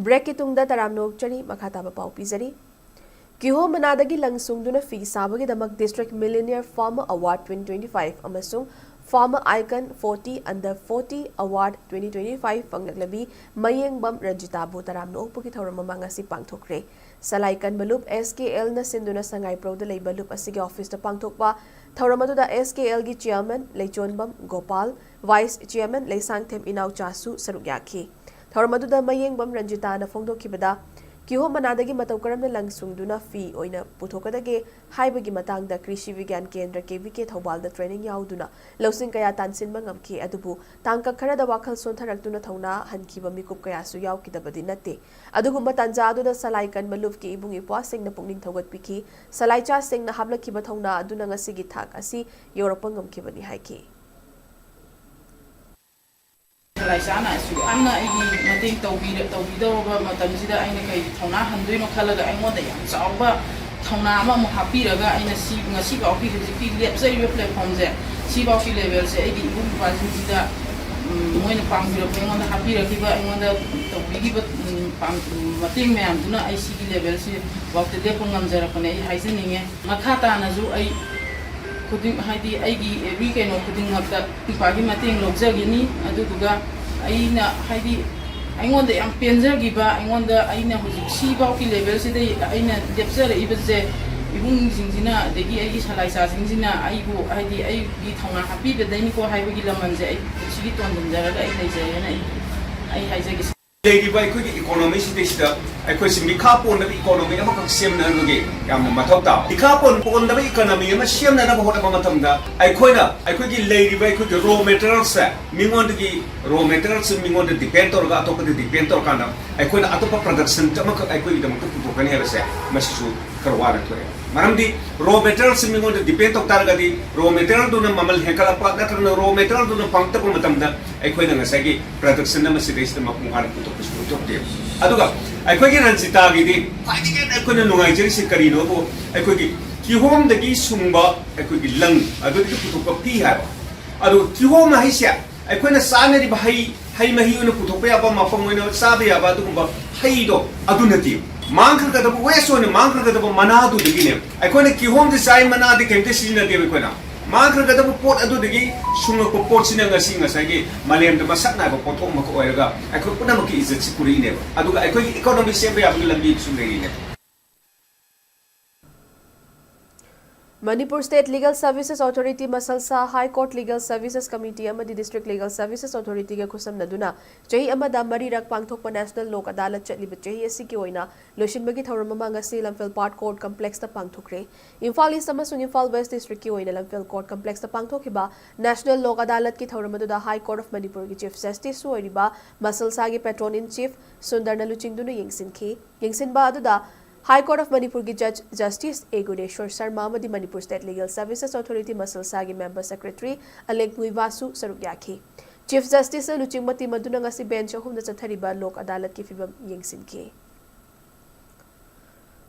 ꯕ꯭ꯔꯦꯛꯀꯤ ꯇꯨꯡꯗ ꯇꯔꯥꯝꯅ ꯑꯣꯛꯆꯔꯤ, ꯃꯈꯥ ꯇꯥꯕ ꯄꯥꯎ ꯄꯤꯖꯔꯤ꯫ ꯀꯤꯍꯣꯝ ꯃꯅꯥꯗꯒꯤ ꯂꯪ ꯁꯨꯡꯗꯨꯅ ꯐꯤ ꯁꯥꯕꯒꯤꯗꯃꯛ District Millionaire Farmer Award twenty twenty-five ꯑꯃꯁꯨꯡ Farmer Icon forty Under forty Award twenty twenty-five ꯐꯪꯂꯛꯂꯕꯤ ꯃꯌꯦꯡꯕꯝ ꯔꯟꯖꯤꯇꯥꯕꯨ ꯇꯔꯥꯝꯅ ꯑꯣꯛꯄꯒꯤ ꯊꯧꯔꯝ ꯑꯃ ꯉꯁꯤ ꯄꯥꯡꯊꯣꯛꯈ꯭ꯔꯦ꯫ ꯁꯂꯥꯏ ꯀꯟꯕ ꯂꯨꯞ SKLꯅ ꯁꯤꯟꯗꯨꯅ ꯁꯉꯥꯏꯄ꯭ꯔꯧꯗ ꯂꯩꯕ ꯂꯨꯞ ꯑꯁꯤꯒꯤ ꯑꯣꯐꯤꯁꯇ ꯄꯥꯡꯊꯣꯛꯄ ꯊꯧꯔꯝ ꯑꯗꯨꯗ ꯑꯦꯁ ꯀꯦ ꯑꯦꯜꯒꯤ chairman Leichombam Gopal, vice chairman Leishangthem ꯏꯅꯥꯎꯆꯥꯁꯨ ꯁꯔꯨꯛ ꯌꯥꯈꯤ꯫ ꯊꯧꯔꯝ ꯑꯗꯨꯗ ꯃꯌꯦꯡꯕꯝ ꯔꯟꯖꯤꯇꯥꯅ ꯐꯣꯡꯗꯣꯛꯈꯤꯕꯗ, ꯀꯤꯍꯣꯝ ꯃꯅꯥꯗꯒꯤ ꯃꯇꯧ ꯀꯔꯝꯅ ꯂꯪ ꯁꯨꯡꯗꯨꯅ ꯐꯤ ꯑꯣꯏꯅ ꯄꯨꯊꯣꯛꯀꯗꯒꯦ ꯍꯥꯏꯕꯒꯤ ꯃꯇꯥꯡꯗ ꯀ꯭ꯔꯤꯁꯤ ꯕꯤꯒ꯭ꯌꯥꯟ ꯀꯦꯟꯗ꯭ꯔ ꯀꯦ ꯚꯤ ꯀꯦ ꯊꯧꯕꯥꯜꯗ ꯇ꯭ꯔꯦꯅꯤꯡ ꯌꯥꯎꯗꯨꯅ ꯂꯧꯁꯤꯡ ꯀꯌꯥ ꯇꯥꯟꯁꯤꯟꯕ ꯉꯝꯈꯤ꯫ ꯑꯗꯨꯕꯨ ꯇꯥꯡꯀꯛ ꯈꯔꯗ ꯋꯥꯈꯜ ꯁꯣꯟꯊꯔꯛꯇꯨꯅ ꯊꯧꯅꯥ ꯍꯟꯈꯤꯕ ꯃꯤꯀꯨꯞ ꯀꯌꯥꯁꯨ ꯌꯥꯎꯈꯤꯗꯕꯗꯤ ꯅꯠꯇꯦ꯫ ꯑꯗꯨꯒꯨꯝꯕ ꯇꯥꯟꯖꯥ ꯑꯗꯨꯗ ꯁꯂꯥꯏ ꯀꯟꯕ ꯂꯨꯞꯀꯤ ꯏꯕꯨꯡ ꯏꯄ꯭ꯋꯥꯁꯤꯡꯅ ꯄꯨꯛꯅꯤꯡ ꯊꯧꯒꯠꯄꯤꯈꯤ꯫ ꯁꯂꯥꯏꯆꯥꯁꯤꯡꯅ ꯍꯥꯞꯂꯛꯈꯤꯕ ꯊꯧꯅꯥ ꯑꯗꯨꯅ ꯉꯁꯤꯒꯤ ꯊꯥꯛ ꯑꯁꯤ ꯌꯧꯔꯛꯄ ꯉꯝꯈꯤꯕꯅꯤ ꯍꯥꯏꯈꯤ꯫ ꯁꯂꯥꯏꯆꯥꯅ ꯑꯁꯨꯛ ꯌꯥꯝꯅ ꯑꯩꯒꯤ ꯃꯇꯦꯡ ꯇꯧꯕꯤꯔ-, ꯇꯧꯕꯤꯗꯧꯔꯕ ꯃꯇꯝꯁꯤꯗ ꯑꯩꯅ ꯀꯩ ꯊꯧꯅꯥ ꯍꯟꯗꯣꯏꯅꯣ ꯈꯜꯂꯒ ꯑꯩꯉꯣꯟꯗ ꯌꯥꯝ ꯆꯥꯎꯕ ꯊꯧꯅꯥ ꯑꯃꯃꯨꯛ ꯍꯥꯞꯄꯤꯔꯒ ꯑꯩꯅ ꯁꯤ ꯉꯁꯤꯐꯥꯎꯒꯤ ꯍꯧꯖꯤꯛꯀꯤ ꯂꯦꯞꯆꯔꯤꯕ platformꯁꯦ, ꯁꯤꯐꯥꯎꯒꯤ levelꯁꯦ ꯑꯩꯒꯤ ꯏꯕꯨꯡ ꯏꯄ꯭ꯋꯥꯁꯤꯡꯁꯤꯗ, ꯎꯝ, ꯃꯣꯏꯅ ꯄꯥꯡꯕꯤꯔꯛꯄ, ꯑꯩꯉꯣꯟꯗ ꯍꯥꯞꯄꯤꯔꯛꯈꯤꯕ, ꯑꯩꯉꯣꯟꯗ ꯇꯧꯕꯤꯈꯤꯕ, ꯎꯝ, ꯄꯥꯡ-, ꯎꯝ, ꯃꯇꯦꯡ ꯃꯌꯥꯝꯗꯨꯅ ꯑꯩ ꯁꯤꯒꯤ levelꯁꯤ ꯐꯥꯎꯗ ꯂꯦꯞꯄ ꯉꯝꯖꯔꯛꯄꯅꯦ꯫ ꯑꯩ ꯍꯥꯏꯖꯅꯤꯡꯉꯦ, ꯃꯈꯥ ꯇꯥꯅꯁꯨ ꯑꯩ ꯈꯨꯗꯤꯡ, ꯍꯥꯏꯗꯤ ꯑꯩꯒꯤ every ꯀꯩꯅꯣ ꯈꯨꯗꯤꯡꯃꯛꯇ ꯏꯄꯥꯒꯤ ꯃꯇꯦꯡ ꯂꯧꯖꯒꯅꯤ꯫ ꯑꯗꯨꯗꯨꯒ ꯑꯩꯅ, ꯍꯥꯏꯗꯤ ꯑꯩꯉꯣꯟꯗ ꯌꯥꯝ ꯄꯦꯟꯖꯈꯤꯕ, ꯑꯩꯉꯣꯟꯗ, ꯑꯩꯅ ꯍꯧꯖꯤꯛ ꯁꯤꯐꯥꯎꯒꯤ levelꯁꯤꯗ ꯑꯩꯅ ꯂꯦꯞꯆꯔꯛꯏꯕꯁꯦ, ꯏꯕꯨꯡꯁꯤꯡꯁꯤꯅ ꯑꯗꯒꯤ ꯑꯩꯒꯤ ꯁꯂꯥꯏꯆꯥꯁꯤꯡꯁꯤꯅ ꯑꯩꯕꯨ, ꯍꯥꯏꯗꯤ ꯑꯩꯒꯤ ꯊꯧꯅꯥ ꯍꯥꯞꯄꯤꯕꯗꯩꯅꯤꯀꯣ ꯍꯥꯏꯕꯒꯤ ꯂꯃꯟꯁꯦ ꯑꯩ ꯄꯨꯟꯁꯤꯒꯤ ꯇꯣꯟꯁꯤꯟꯖꯔꯒ ꯑꯩ ꯂꯩꯖꯩ ꯍꯥꯏꯅ ꯑꯩ, ꯑꯩ ꯍꯥꯏꯖꯒꯦ꯫ ꯂꯩꯔꯤꯕ ꯑꯩꯈꯣꯏꯒꯤ economyꯁꯤꯗꯩꯁꯤꯗ ꯑꯩꯈꯣꯏꯁꯤ ꯃꯤꯈꯥ ꯄꯣꯟꯗꯕ economy ꯑꯃꯈꯛ ꯁꯦꯝꯅꯕꯒꯤ ꯌꯥꯝꯅ ꯃꯊꯧ ꯇꯥꯕ꯫ ꯃꯤꯈꯥ ꯄꯣꯟ-, ꯄꯣꯟꯗꯕ economy ꯑꯃ ꯁꯦꯝꯅꯅꯕ ꯍꯣꯠꯅꯕ ꯃꯇꯝꯗ ꯑꯩꯈꯣꯏꯅ ꯑꯩꯈꯣꯏꯒꯤ ꯂꯩꯔꯤꯕ ꯑꯩꯈꯣꯏꯒꯤ raw materialꯁꯦ ꯃꯤꯉꯣꯟꯗꯒꯤ, raw materialꯁꯦ ꯃꯤꯉꯣꯟꯗ depend ꯇꯧꯔꯒ, ꯑꯇꯣꯞꯄꯗ depend ꯇꯧꯔꯀꯥꯟꯗ ꯑꯩꯈꯣꯏꯅ ꯑꯇꯣꯞꯄ production ꯑꯃꯈꯛ ꯑꯩꯈꯣꯏꯒꯤꯗꯃꯛꯇ ꯄꯨꯊꯣꯛꯀꯅꯤ ꯍꯥꯏꯕꯁꯦ ꯃꯁꯤꯁꯨ ꯈꯔ ꯋꯥꯅ ꯊꯣꯛꯑꯦ꯫ ꯃꯔꯝꯗꯤ raw materialꯁꯤ ꯃꯤꯉꯣꯟꯗ depend ꯇꯧ ꯇꯥꯔꯒꯗꯤ, raw materialꯗꯨꯅ ꯃꯃꯜ ꯍꯦꯟꯒꯠꯂꯛꯄ ꯅꯠꯇ꯭ꯔꯒꯅ raw materialꯗꯨꯅ ꯐꯪꯉꯛꯇꯕ ꯃꯇꯝꯗ ꯑꯩꯈꯣꯏꯅ ꯉꯁꯥꯏꯒꯤ production ꯑꯃ ꯁꯤꯗꯩꯁꯤꯗ ꯃꯄꯨꯡ ꯐꯥꯅ ꯄꯨꯊꯣꯛꯄꯁꯨ ꯑꯣꯏꯊꯣꯛꯇꯦ꯫ ꯑꯗꯨꯒ ꯑꯩꯈꯣꯏꯒꯤ ꯔꯟꯖꯤꯇꯥꯒꯤꯗꯤ ꯈ꯭ꯋꯥꯏꯗꯒꯤ ꯍꯦꯟꯅ ꯑꯩꯈꯣꯏꯅ ꯅꯨꯡꯉꯥꯏꯖꯔꯤꯁꯤ ꯀꯔꯤꯅꯣꯕꯨ, ꯑꯩꯈꯣꯏꯒꯤ ꯀꯤꯍꯣꯝꯗꯒꯤ ꯁꯨꯡꯕ ꯑꯩꯈꯣꯏꯒꯤ ꯂꯪ ꯑꯗꯨꯗꯒꯤ ꯄꯨꯊꯣꯛꯄ ꯐꯤ ꯍꯥꯏꯕ꯫ ꯑꯗꯨ ꯀꯤꯍꯣꯝ ꯍꯥꯏꯁꯦ ꯑꯩꯈꯣꯏꯅ ꯆꯥꯅꯔꯤꯕ ꯍꯩ, ꯍꯩ ꯃꯍꯤ ꯑꯣꯏꯅ ꯄꯨꯊꯣꯛꯄ ꯌꯥꯕ, ꯃꯄꯪ ꯑꯣꯏꯅ ꯆꯥꯕ ꯌꯥꯕ ꯑꯗꯨꯒꯨꯝꯕ ꯍꯩꯗꯣ ꯑꯗꯨ ꯅꯠꯇꯦ꯫ ꯃꯥꯡꯈ꯭ꯔꯒꯗꯕ, waste ꯑꯣꯏꯅ ꯃꯥꯡꯈ꯭ꯔꯒꯗꯕ ꯃꯅꯥꯗꯨꯗꯒꯤꯅꯦ꯫ ꯑꯩꯈꯣꯏꯅ ꯀꯤꯍꯣꯝꯗꯤ ꯆꯥꯏ, ꯃꯅꯥꯗꯤ ꯀꯩꯝꯇ ꯁꯤꯖꯤꯟꯅꯗꯦꯕ ꯑꯩꯈꯣꯏꯅ꯫ ꯃꯥꯡꯈ꯭ꯔꯒꯗꯕ ꯄꯣꯠ ꯑꯗꯨꯗꯒꯤ ꯁꯨꯡꯉꯛꯄ ꯄꯣꯠꯁꯤꯅ ꯉꯁꯤ ꯉꯁꯥꯏꯒꯤ ꯃꯥꯂꯦꯝꯗ ꯃꯁꯛ ꯅꯥꯏꯕ ꯄꯣꯠꯊꯣꯛ ꯑꯃꯈꯛ ꯑꯣꯏꯔꯒ ꯑꯩꯈꯣꯏ ꯄꯨꯝꯅꯃꯛꯀꯤ ꯏꯖꯠꯁꯤ ꯄꯨꯔꯛꯏꯅꯦꯕ꯫ ꯑꯗꯨꯒ ꯑꯩꯈꯣꯏꯒꯤ economy ꯁꯦꯝꯕ ꯌꯥꯕꯒꯤ ꯂꯝꯕꯤꯁꯨ ꯂꯩꯔꯤꯅꯦꯕ꯫ Manipur State Legal Services Authority, ꯃꯁꯜꯁꯥ, High Court Legal Services Committee ꯑꯃꯗꯤ District Legal Services Authority-ꯒ ꯈꯨꯠꯁꯝꯅꯗꯨꯅ ꯆꯍꯤ ꯑꯃꯗ ꯃꯔꯤꯔꯛ ꯄꯥꯡꯊꯣꯛꯄ National Lok Adalat ꯆꯠꯂꯤꯕ ꯆꯍꯤ ꯑꯁꯤꯒꯤ ꯑꯣꯏꯅ ꯂꯣꯏꯁꯤꯟꯕꯒꯤ ꯊꯧꯔꯝ ꯑꯃ ꯉꯁꯤ ꯂꯝꯐꯦꯜ ꯄꯥꯠ Court Complex-ꯇ ꯄꯥꯡꯊꯣꯛꯈ꯭ꯔꯦ꯫ ꯏꯝꯐꯥꯜ East ꯑꯃꯁꯨꯡ ꯏꯝꯐꯥꯜ West District-ꯀꯤ ꯑꯣꯏꯅ ꯂꯝꯐꯦꯜ Court Complex-ꯇ ꯄꯥꯡꯊꯣꯛꯈꯤꯕ National Lok Adalat-ꯀꯤ ꯊꯧꯔꯝ ꯑꯗꯨꯗ High Court of Manipur-ꯒꯤ Chief Justice-ꯁꯨ ꯑꯣꯏꯔꯤꯕ ꯃꯁꯜꯁꯥꯒꯤ Patron in Chief ꯁꯨꯟꯗꯔꯅ ꯂꯨꯆꯤꯡꯗꯨꯅ ꯌꯦꯡꯁꯤꯟꯈꯤ꯫ ꯌꯦꯡꯁꯤꯟꯕ ꯑꯗꯨꯗ High Court of Manipur-ꯒꯤ Judge Justice A Guneshor Sharma ꯑꯃꯗꯤ Manipur State Legal Services Authority, ꯃꯁꯜꯁꯥꯒꯤ Member Secretary ꯑꯂꯦꯛ ꯃꯨꯏꯕꯥꯁꯨ ꯁꯔꯨꯛ ꯌꯥꯈꯤ꯫ Chief Justice-ꯅ ꯂꯨꯆꯤꯡꯕ team ꯑꯗꯨꯅ ꯉꯁꯤ bench ꯑꯍꯨꯝꯗ ꯆꯠꯊꯔꯤꯕ ꯂꯣꯛ ꯑꯗꯥꯂꯠꯀꯤ ꯐꯤꯕꯝ ꯌꯦꯡꯁꯤꯟꯈꯤ꯫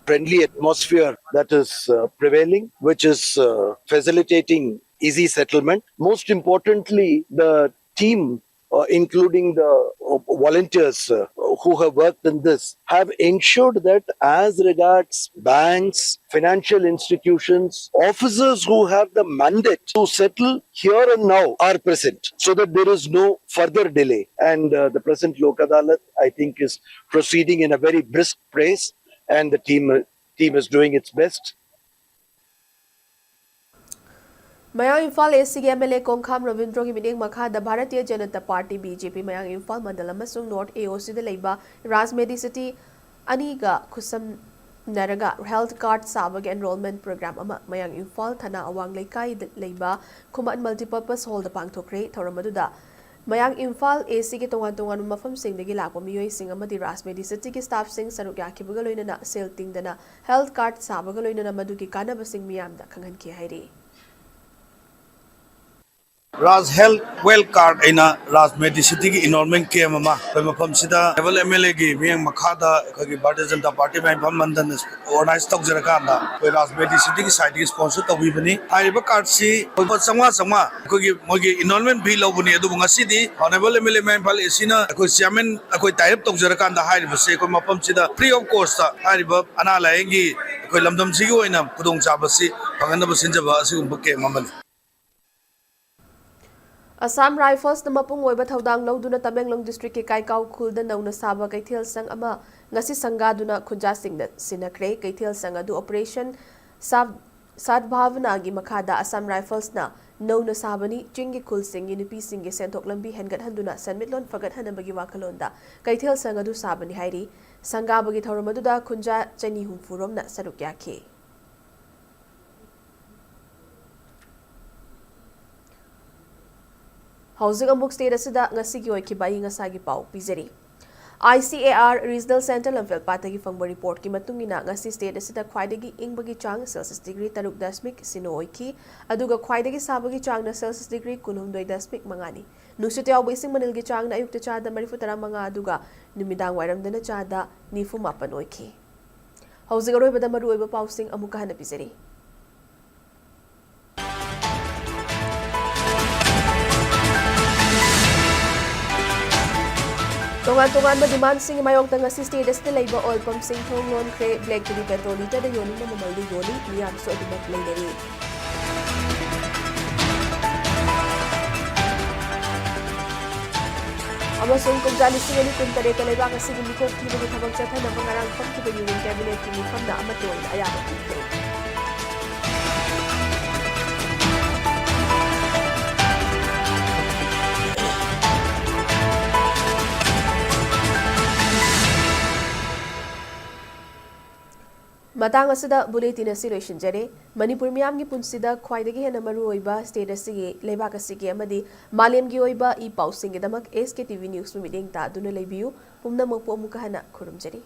Friendly atmosphere that is uh, prevailing, which is uh, facilitating easy settlement. Most importantly, the team, uh, including the uh, volunteers uh, who have worked in this, have ensured that as regards banks, financial institutions, officers who have the mandate to settle here and now are present, so that there is no further delay. And uh, the present Lok Adalat, I think, is proceeding in a very brisk pace, and the team team is doing its best. ꯃꯌꯥꯡ Imphal A C-ꯒꯤ M L A ꯀꯣꯡꯈꯥꯝ ꯔꯕꯤꯟꯗ꯭ꯔꯣꯒꯤ ꯃꯤꯠꯌꯦꯡ ꯃꯈꯥꯗ Bharatiya Janata party, B J P, ꯃꯌꯥꯡ ꯏꯝꯐꯥꯜ ꯃꯟꯗꯜ ꯑꯃꯁꯨꯡ North A O C-ꯗ ꯂꯩꯕ ꯔꯥꯖ ꯃꯦꯗꯤꯁꯤꯇꯤ ꯑꯅꯤꯒ ꯈꯨꯠꯁꯝꯅꯔꯒ health card ꯁꯥꯕꯒꯤ enrollment program ꯑꯃ ꯃꯌꯥꯡ ꯏꯝꯐꯥꯜ ꯊꯅꯥ ꯑꯋꯥꯡ ꯂꯩꯀꯥꯏꯗ ꯂꯩꯕ ꯈꯨꯃꯟ Multipurpose Hall-ꯗ ꯄꯥꯡꯊꯣꯛꯈ꯭ꯔꯦ꯫ ꯊꯧꯔꯝ ꯑꯗꯨꯗ ꯃꯌꯥꯡ ꯏꯝꯐꯥꯜ A C-ꯒꯤ ꯇꯣꯉꯥꯟ ꯇꯣꯉꯥꯟꯕ ꯃꯐꯝꯁꯤꯡꯗꯒꯤ ꯂꯥꯛꯄ ꯃꯤꯑꯣꯏꯁꯤꯡ ꯑꯃꯗꯤ ꯔꯥꯖ ꯃꯦꯗꯤꯁꯤꯇꯤꯒꯤ staff-ꯁꯤꯡ ꯁꯔꯨꯛ ꯌꯥꯈꯤꯕꯒ ꯂꯣꯏꯅꯅ ꯁꯦꯜ ꯇꯤꯡꯗꯅ health card ꯁꯥꯕꯒ ꯂꯣꯏꯅꯅ ꯃꯗꯨꯒꯤ ꯀꯥꯟꯅꯕꯁꯤꯡ ꯃꯤꯌꯥꯝꯗ ꯈꯪꯍꯟꯈꯤ ꯍꯥꯏꯔꯤ꯫ ꯔꯥꯖ ꯍꯦꯜꯊ ꯋꯦꯜ ꯀꯥꯔꯗ ꯑꯩꯅ ꯔꯥꯖ ꯃꯦꯗꯤꯁꯤꯇꯤꯒꯤ enrollment camp ꯑꯃ ꯑꯩꯈꯣꯏ ꯃꯐꯝꯁꯤꯗ honourable M L A-ꯒꯤ ꯃꯤꯠꯌꯦꯡ ꯃꯈꯥꯗ ꯑꯩꯈꯣꯏꯒꯤ ꯚꯥꯔꯇꯤꯌ ꯖꯅꯇꯥ ꯄꯥꯔꯇꯤ ꯃꯌꯥꯡ ꯏꯝꯐꯥꯜ ꯃꯟꯗꯜꯅ organize ꯇꯧꯖꯔꯀꯥꯟꯗ ꯑꯩꯈꯣꯏ ꯔꯥꯖ ꯃꯦꯗꯤꯁꯤꯇꯤꯒꯤ side-ꯇꯒꯤ sponsor ꯇꯧꯕꯤꯕꯅꯤ꯫ ꯍꯥꯏꯔꯤꯕ card-ꯁꯤ ꯂꯨꯄꯥ ꯆꯥꯝꯃꯉꯥ ꯆꯥꯝꯃꯉꯥ ꯑꯩꯈꯣꯏꯒꯤ ꯃꯣꯏꯒꯤ enrollment fee ꯂꯧꯕꯅꯤ꯫ ꯑꯗꯨꯕꯨ ꯉꯁꯤꯗꯤ honourable M L A ꯃꯌꯥꯡ ꯏꯝꯐꯥꯜ A C-ꯅ ꯑꯩꯈꯣꯏ chairman ꯑꯩꯈꯣꯏ tie up ꯇꯧꯖꯔꯀꯥꯟꯗ ꯍꯥꯏꯔꯤꯕꯁꯤ ꯑꯩꯈꯣꯏ ꯃꯐꯝꯁꯤꯗ free of cost-ꯇ ꯍꯥꯏꯔꯤꯕ ꯑꯅꯥ ꯂꯥꯏꯌꯦꯡꯒꯤ ꯑꯩꯈꯣꯏ ꯂꯝꯗꯝꯁꯤꯒꯤ ꯑꯣꯏꯅ ꯈꯨꯗꯣꯡꯆꯥꯕꯁꯤ ꯐꯪꯍꯟꯅꯕ ꯁꯤꯟꯖꯕ ꯑꯁꯤꯒꯨꯝꯕ camp ꯑꯃꯅꯤ꯫ Assam Rifles-ꯅ ꯃꯄꯨꯡ ꯑꯣꯏꯕ ꯊꯧꯗꯥꯡ ꯂꯧꯗꯨꯅ ꯇꯃꯦꯡꯂꯣꯡ district-ꯀꯤ ꯀꯥꯏꯀꯥꯎ ꯈꯨꯜꯗ ꯅꯧꯅ ꯁꯥꯕ ꯀꯩꯊꯦꯜ ꯁꯪ ꯑꯃ ꯉꯁꯤ ꯁꯪꯒꯥꯗꯨꯅ ꯈꯨꯟꯖꯥꯁꯤꯡꯗ ꯁꯤꯟꯅꯈ꯭ꯔꯦ꯫ ꯀꯩꯊꯦꯜ ꯁꯪ ꯑꯗꯨ Operation Sab-, ꯁꯥꯗ ꯚꯥꯕꯅꯥꯒꯤ ꯃꯈꯥꯗ ꯑꯁꯥꯝ ꯔꯥꯏꯐꯜꯁꯅ ꯅꯧꯅ ꯁꯥꯕꯅꯤ꯫ ꯆꯤꯡꯒꯤ ꯈꯨꯜꯁꯤꯡꯒꯤ ꯅꯨꯄꯤꯁꯤꯡꯒꯤ ꯁꯦꯟꯊꯣꯛ ꯂꯝꯕꯤ ꯍꯦꯟꯒꯠꯍꯟꯗꯨꯅ ꯁꯦꯟꯃꯤꯠꯂꯣꯟ ꯐꯒꯠꯍꯟꯅꯕꯒꯤ ꯋꯥꯈꯜꯂꯣꯟꯗ ꯀꯩꯊꯦꯜ ꯁꯪ ꯑꯗꯨ ꯁꯥꯕꯅꯤ ꯍꯥꯏꯔꯤ꯫ ꯁꯪꯒꯥꯕꯒꯤ ꯊꯧꯔꯝ ꯑꯗꯨꯗ ꯈꯨꯟꯖꯥ ꯆꯅꯤ ꯍꯨꯝꯐꯨ ꯔꯣꯝꯅ ꯁꯔꯨꯛ ꯌꯥꯈꯤ꯫ ꯍꯧꯖꯤꯛ ꯑꯃꯨꯛ ꯁ꯭ꯇꯦꯠ ꯑꯁꯤꯗ ꯉꯁꯤꯒꯤ ꯑꯣꯏꯈꯤꯕ ꯑꯏꯪ ꯑꯁꯥꯒꯤ ꯄꯥꯎ ꯄꯤꯖꯔꯤ꯫ I C A R regional centre ꯂꯝꯐꯦꯜꯄꯥꯠꯇꯒꯤ ꯐꯪꯕ ꯔꯤꯄꯣꯔꯠꯀꯤ ꯃꯇꯨꯡ ꯏꯟꯅ, ꯉꯁꯤ ꯁ꯭ꯇꯦꯠ ꯑꯁꯤꯗ ꯈ꯭ꯋꯥꯏꯗꯒꯤ ꯏꯪꯕꯒꯤ ꯆꯥꯡ ꯁꯦꯜꯁꯤꯌꯁ ꯗꯤꯒ꯭ꯔꯤ ꯇꯔꯨꯛ ꯗꯁꯃꯤꯛ ꯁꯤꯅꯣ ꯑꯣꯏꯈꯤ, ꯑꯗꯨꯒ ꯈ꯭ꯋꯥꯏꯗꯒꯤ ꯁꯥꯕꯒꯤ ꯆꯥꯡꯅ ꯁꯦꯜꯁꯤꯌꯁ ꯗꯤꯒ꯭ꯔꯤ ꯀꯨꯟꯍꯨꯝꯗꯣꯏ ꯗꯁꯃꯤꯛ ꯃꯉꯥꯅꯤ꯫ ꯅꯨꯡꯁꯤꯠ ꯌꯥꯎꯕ ꯏꯁꯤꯡ ꯃꯅꯤꯜꯒꯤ ꯆꯥꯡꯅ ꯑꯌꯨꯛꯇ ꯆꯥꯗ ꯃꯔꯤꯐꯨ ꯇꯔꯥ ꯃꯉꯥ, ꯑꯗꯨꯒ ꯅꯨꯃꯤꯗꯥꯡ ꯋꯥꯏꯔꯝꯗꯅ ꯆꯥꯗ ꯅꯤꯐꯨ ꯃꯥꯄꯟ ꯑꯣꯏꯈꯤ꯫ ꯍꯧꯖꯤꯛ ꯑꯔꯣꯏꯕꯗ ꯃꯔꯨꯑꯣꯏꯕ ꯄꯥꯎꯁꯤꯡ ꯑꯃꯨꯛꯀ ꯍꯟꯅ ꯄꯤꯖꯔꯤ꯫ ꯇꯣꯉꯥꯟ ꯇꯣꯉꯥꯟꯕ ꯗꯤꯃꯥꯟꯁꯤꯡꯒꯤ ꯃꯥꯌꯣꯛꯇ ꯉꯁꯤ ꯁ꯭ꯇꯦꯠ ꯑꯁꯤꯗ ꯂꯩꯕ ꯑꯣꯏꯜ ꯄꯝꯁꯤꯡ ꯊꯣꯡ ꯂꯣꯟꯈ꯭ꯔꯦ꯫ ꯕ꯭ꯂꯦꯛꯇꯗꯤ ꯄꯦꯇ꯭ꯔꯣꯜ ꯂꯤꯇꯔꯗ ꯌꯣꯟꯅꯤꯡꯕ ꯃꯃꯜꯗ ꯌꯣꯜꯂꯤ, ꯃꯤꯌꯥꯝꯁꯨ ꯑꯗꯨꯃꯛ ꯂꯩꯅꯔꯤ꯫ ꯑꯃꯁꯨꯡ ꯀꯨꯝꯖꯥ ꯂꯤꯁꯤꯡ ꯑꯅꯤ ꯀꯨꯟꯇꯔꯦꯠꯇ ꯂꯩꯕꯥꯛ ꯑꯁꯤꯒꯤ ꯃꯤꯀꯣꯛ ꯊꯤꯕꯒꯤ ꯊꯕꯛ ꯆꯠꯊꯅꯕ ꯉꯔꯥꯡ ꯐꯝꯈꯤꯕ ꯌꯨꯅꯤꯌꯟ ꯀꯦꯕꯤꯅꯦꯠꯀꯤ ꯃꯤꯐꯝꯅ ꯑꯃꯠꯇ ꯑꯣꯏꯅ ꯑꯌꯥꯕ ꯄꯤꯈ꯭ꯔꯦ꯫ ꯃꯇꯥꯡ ꯑꯁꯤꯗ ꯕꯨꯂꯦꯇꯤꯟ ꯑꯁꯤ ꯂꯣꯏꯁꯤꯟꯖꯔꯦ꯫ ꯃꯅꯤꯄꯨꯔ ꯃꯤꯌꯥꯝꯒꯤ ꯄꯨꯟꯁꯤꯗ ꯈ꯭ꯋꯥꯏꯗꯒꯤ ꯍꯦꯟꯅ ꯃꯔꯨꯑꯣꯏꯕ ꯁ꯭ꯇꯦꯠ ꯑꯁꯤꯒꯤ, ꯂꯩꯕꯥꯛ ꯑꯁꯤꯒꯤ ꯑꯃꯗꯤ ꯃꯥꯂꯦꯝꯒꯤ ꯑꯣꯏꯕ ꯏ ꯄꯥꯎꯁꯤꯡꯒꯤꯗꯃꯛ ꯑꯦꯁ ꯀꯦ ꯇꯤ ꯚꯤ ꯅ꯭ꯌꯨꯁꯄꯨ ꯃꯤꯠꯌꯦꯡ ꯇꯥꯗꯨꯅ ꯂꯩꯕꯤꯌꯨ꯫ ꯄꯨꯝꯅꯃꯛꯄꯨ ꯑꯃꯨꯛꯀ ꯍꯟꯅ ꯈꯨꯔꯨꯝꯖꯔꯤ꯫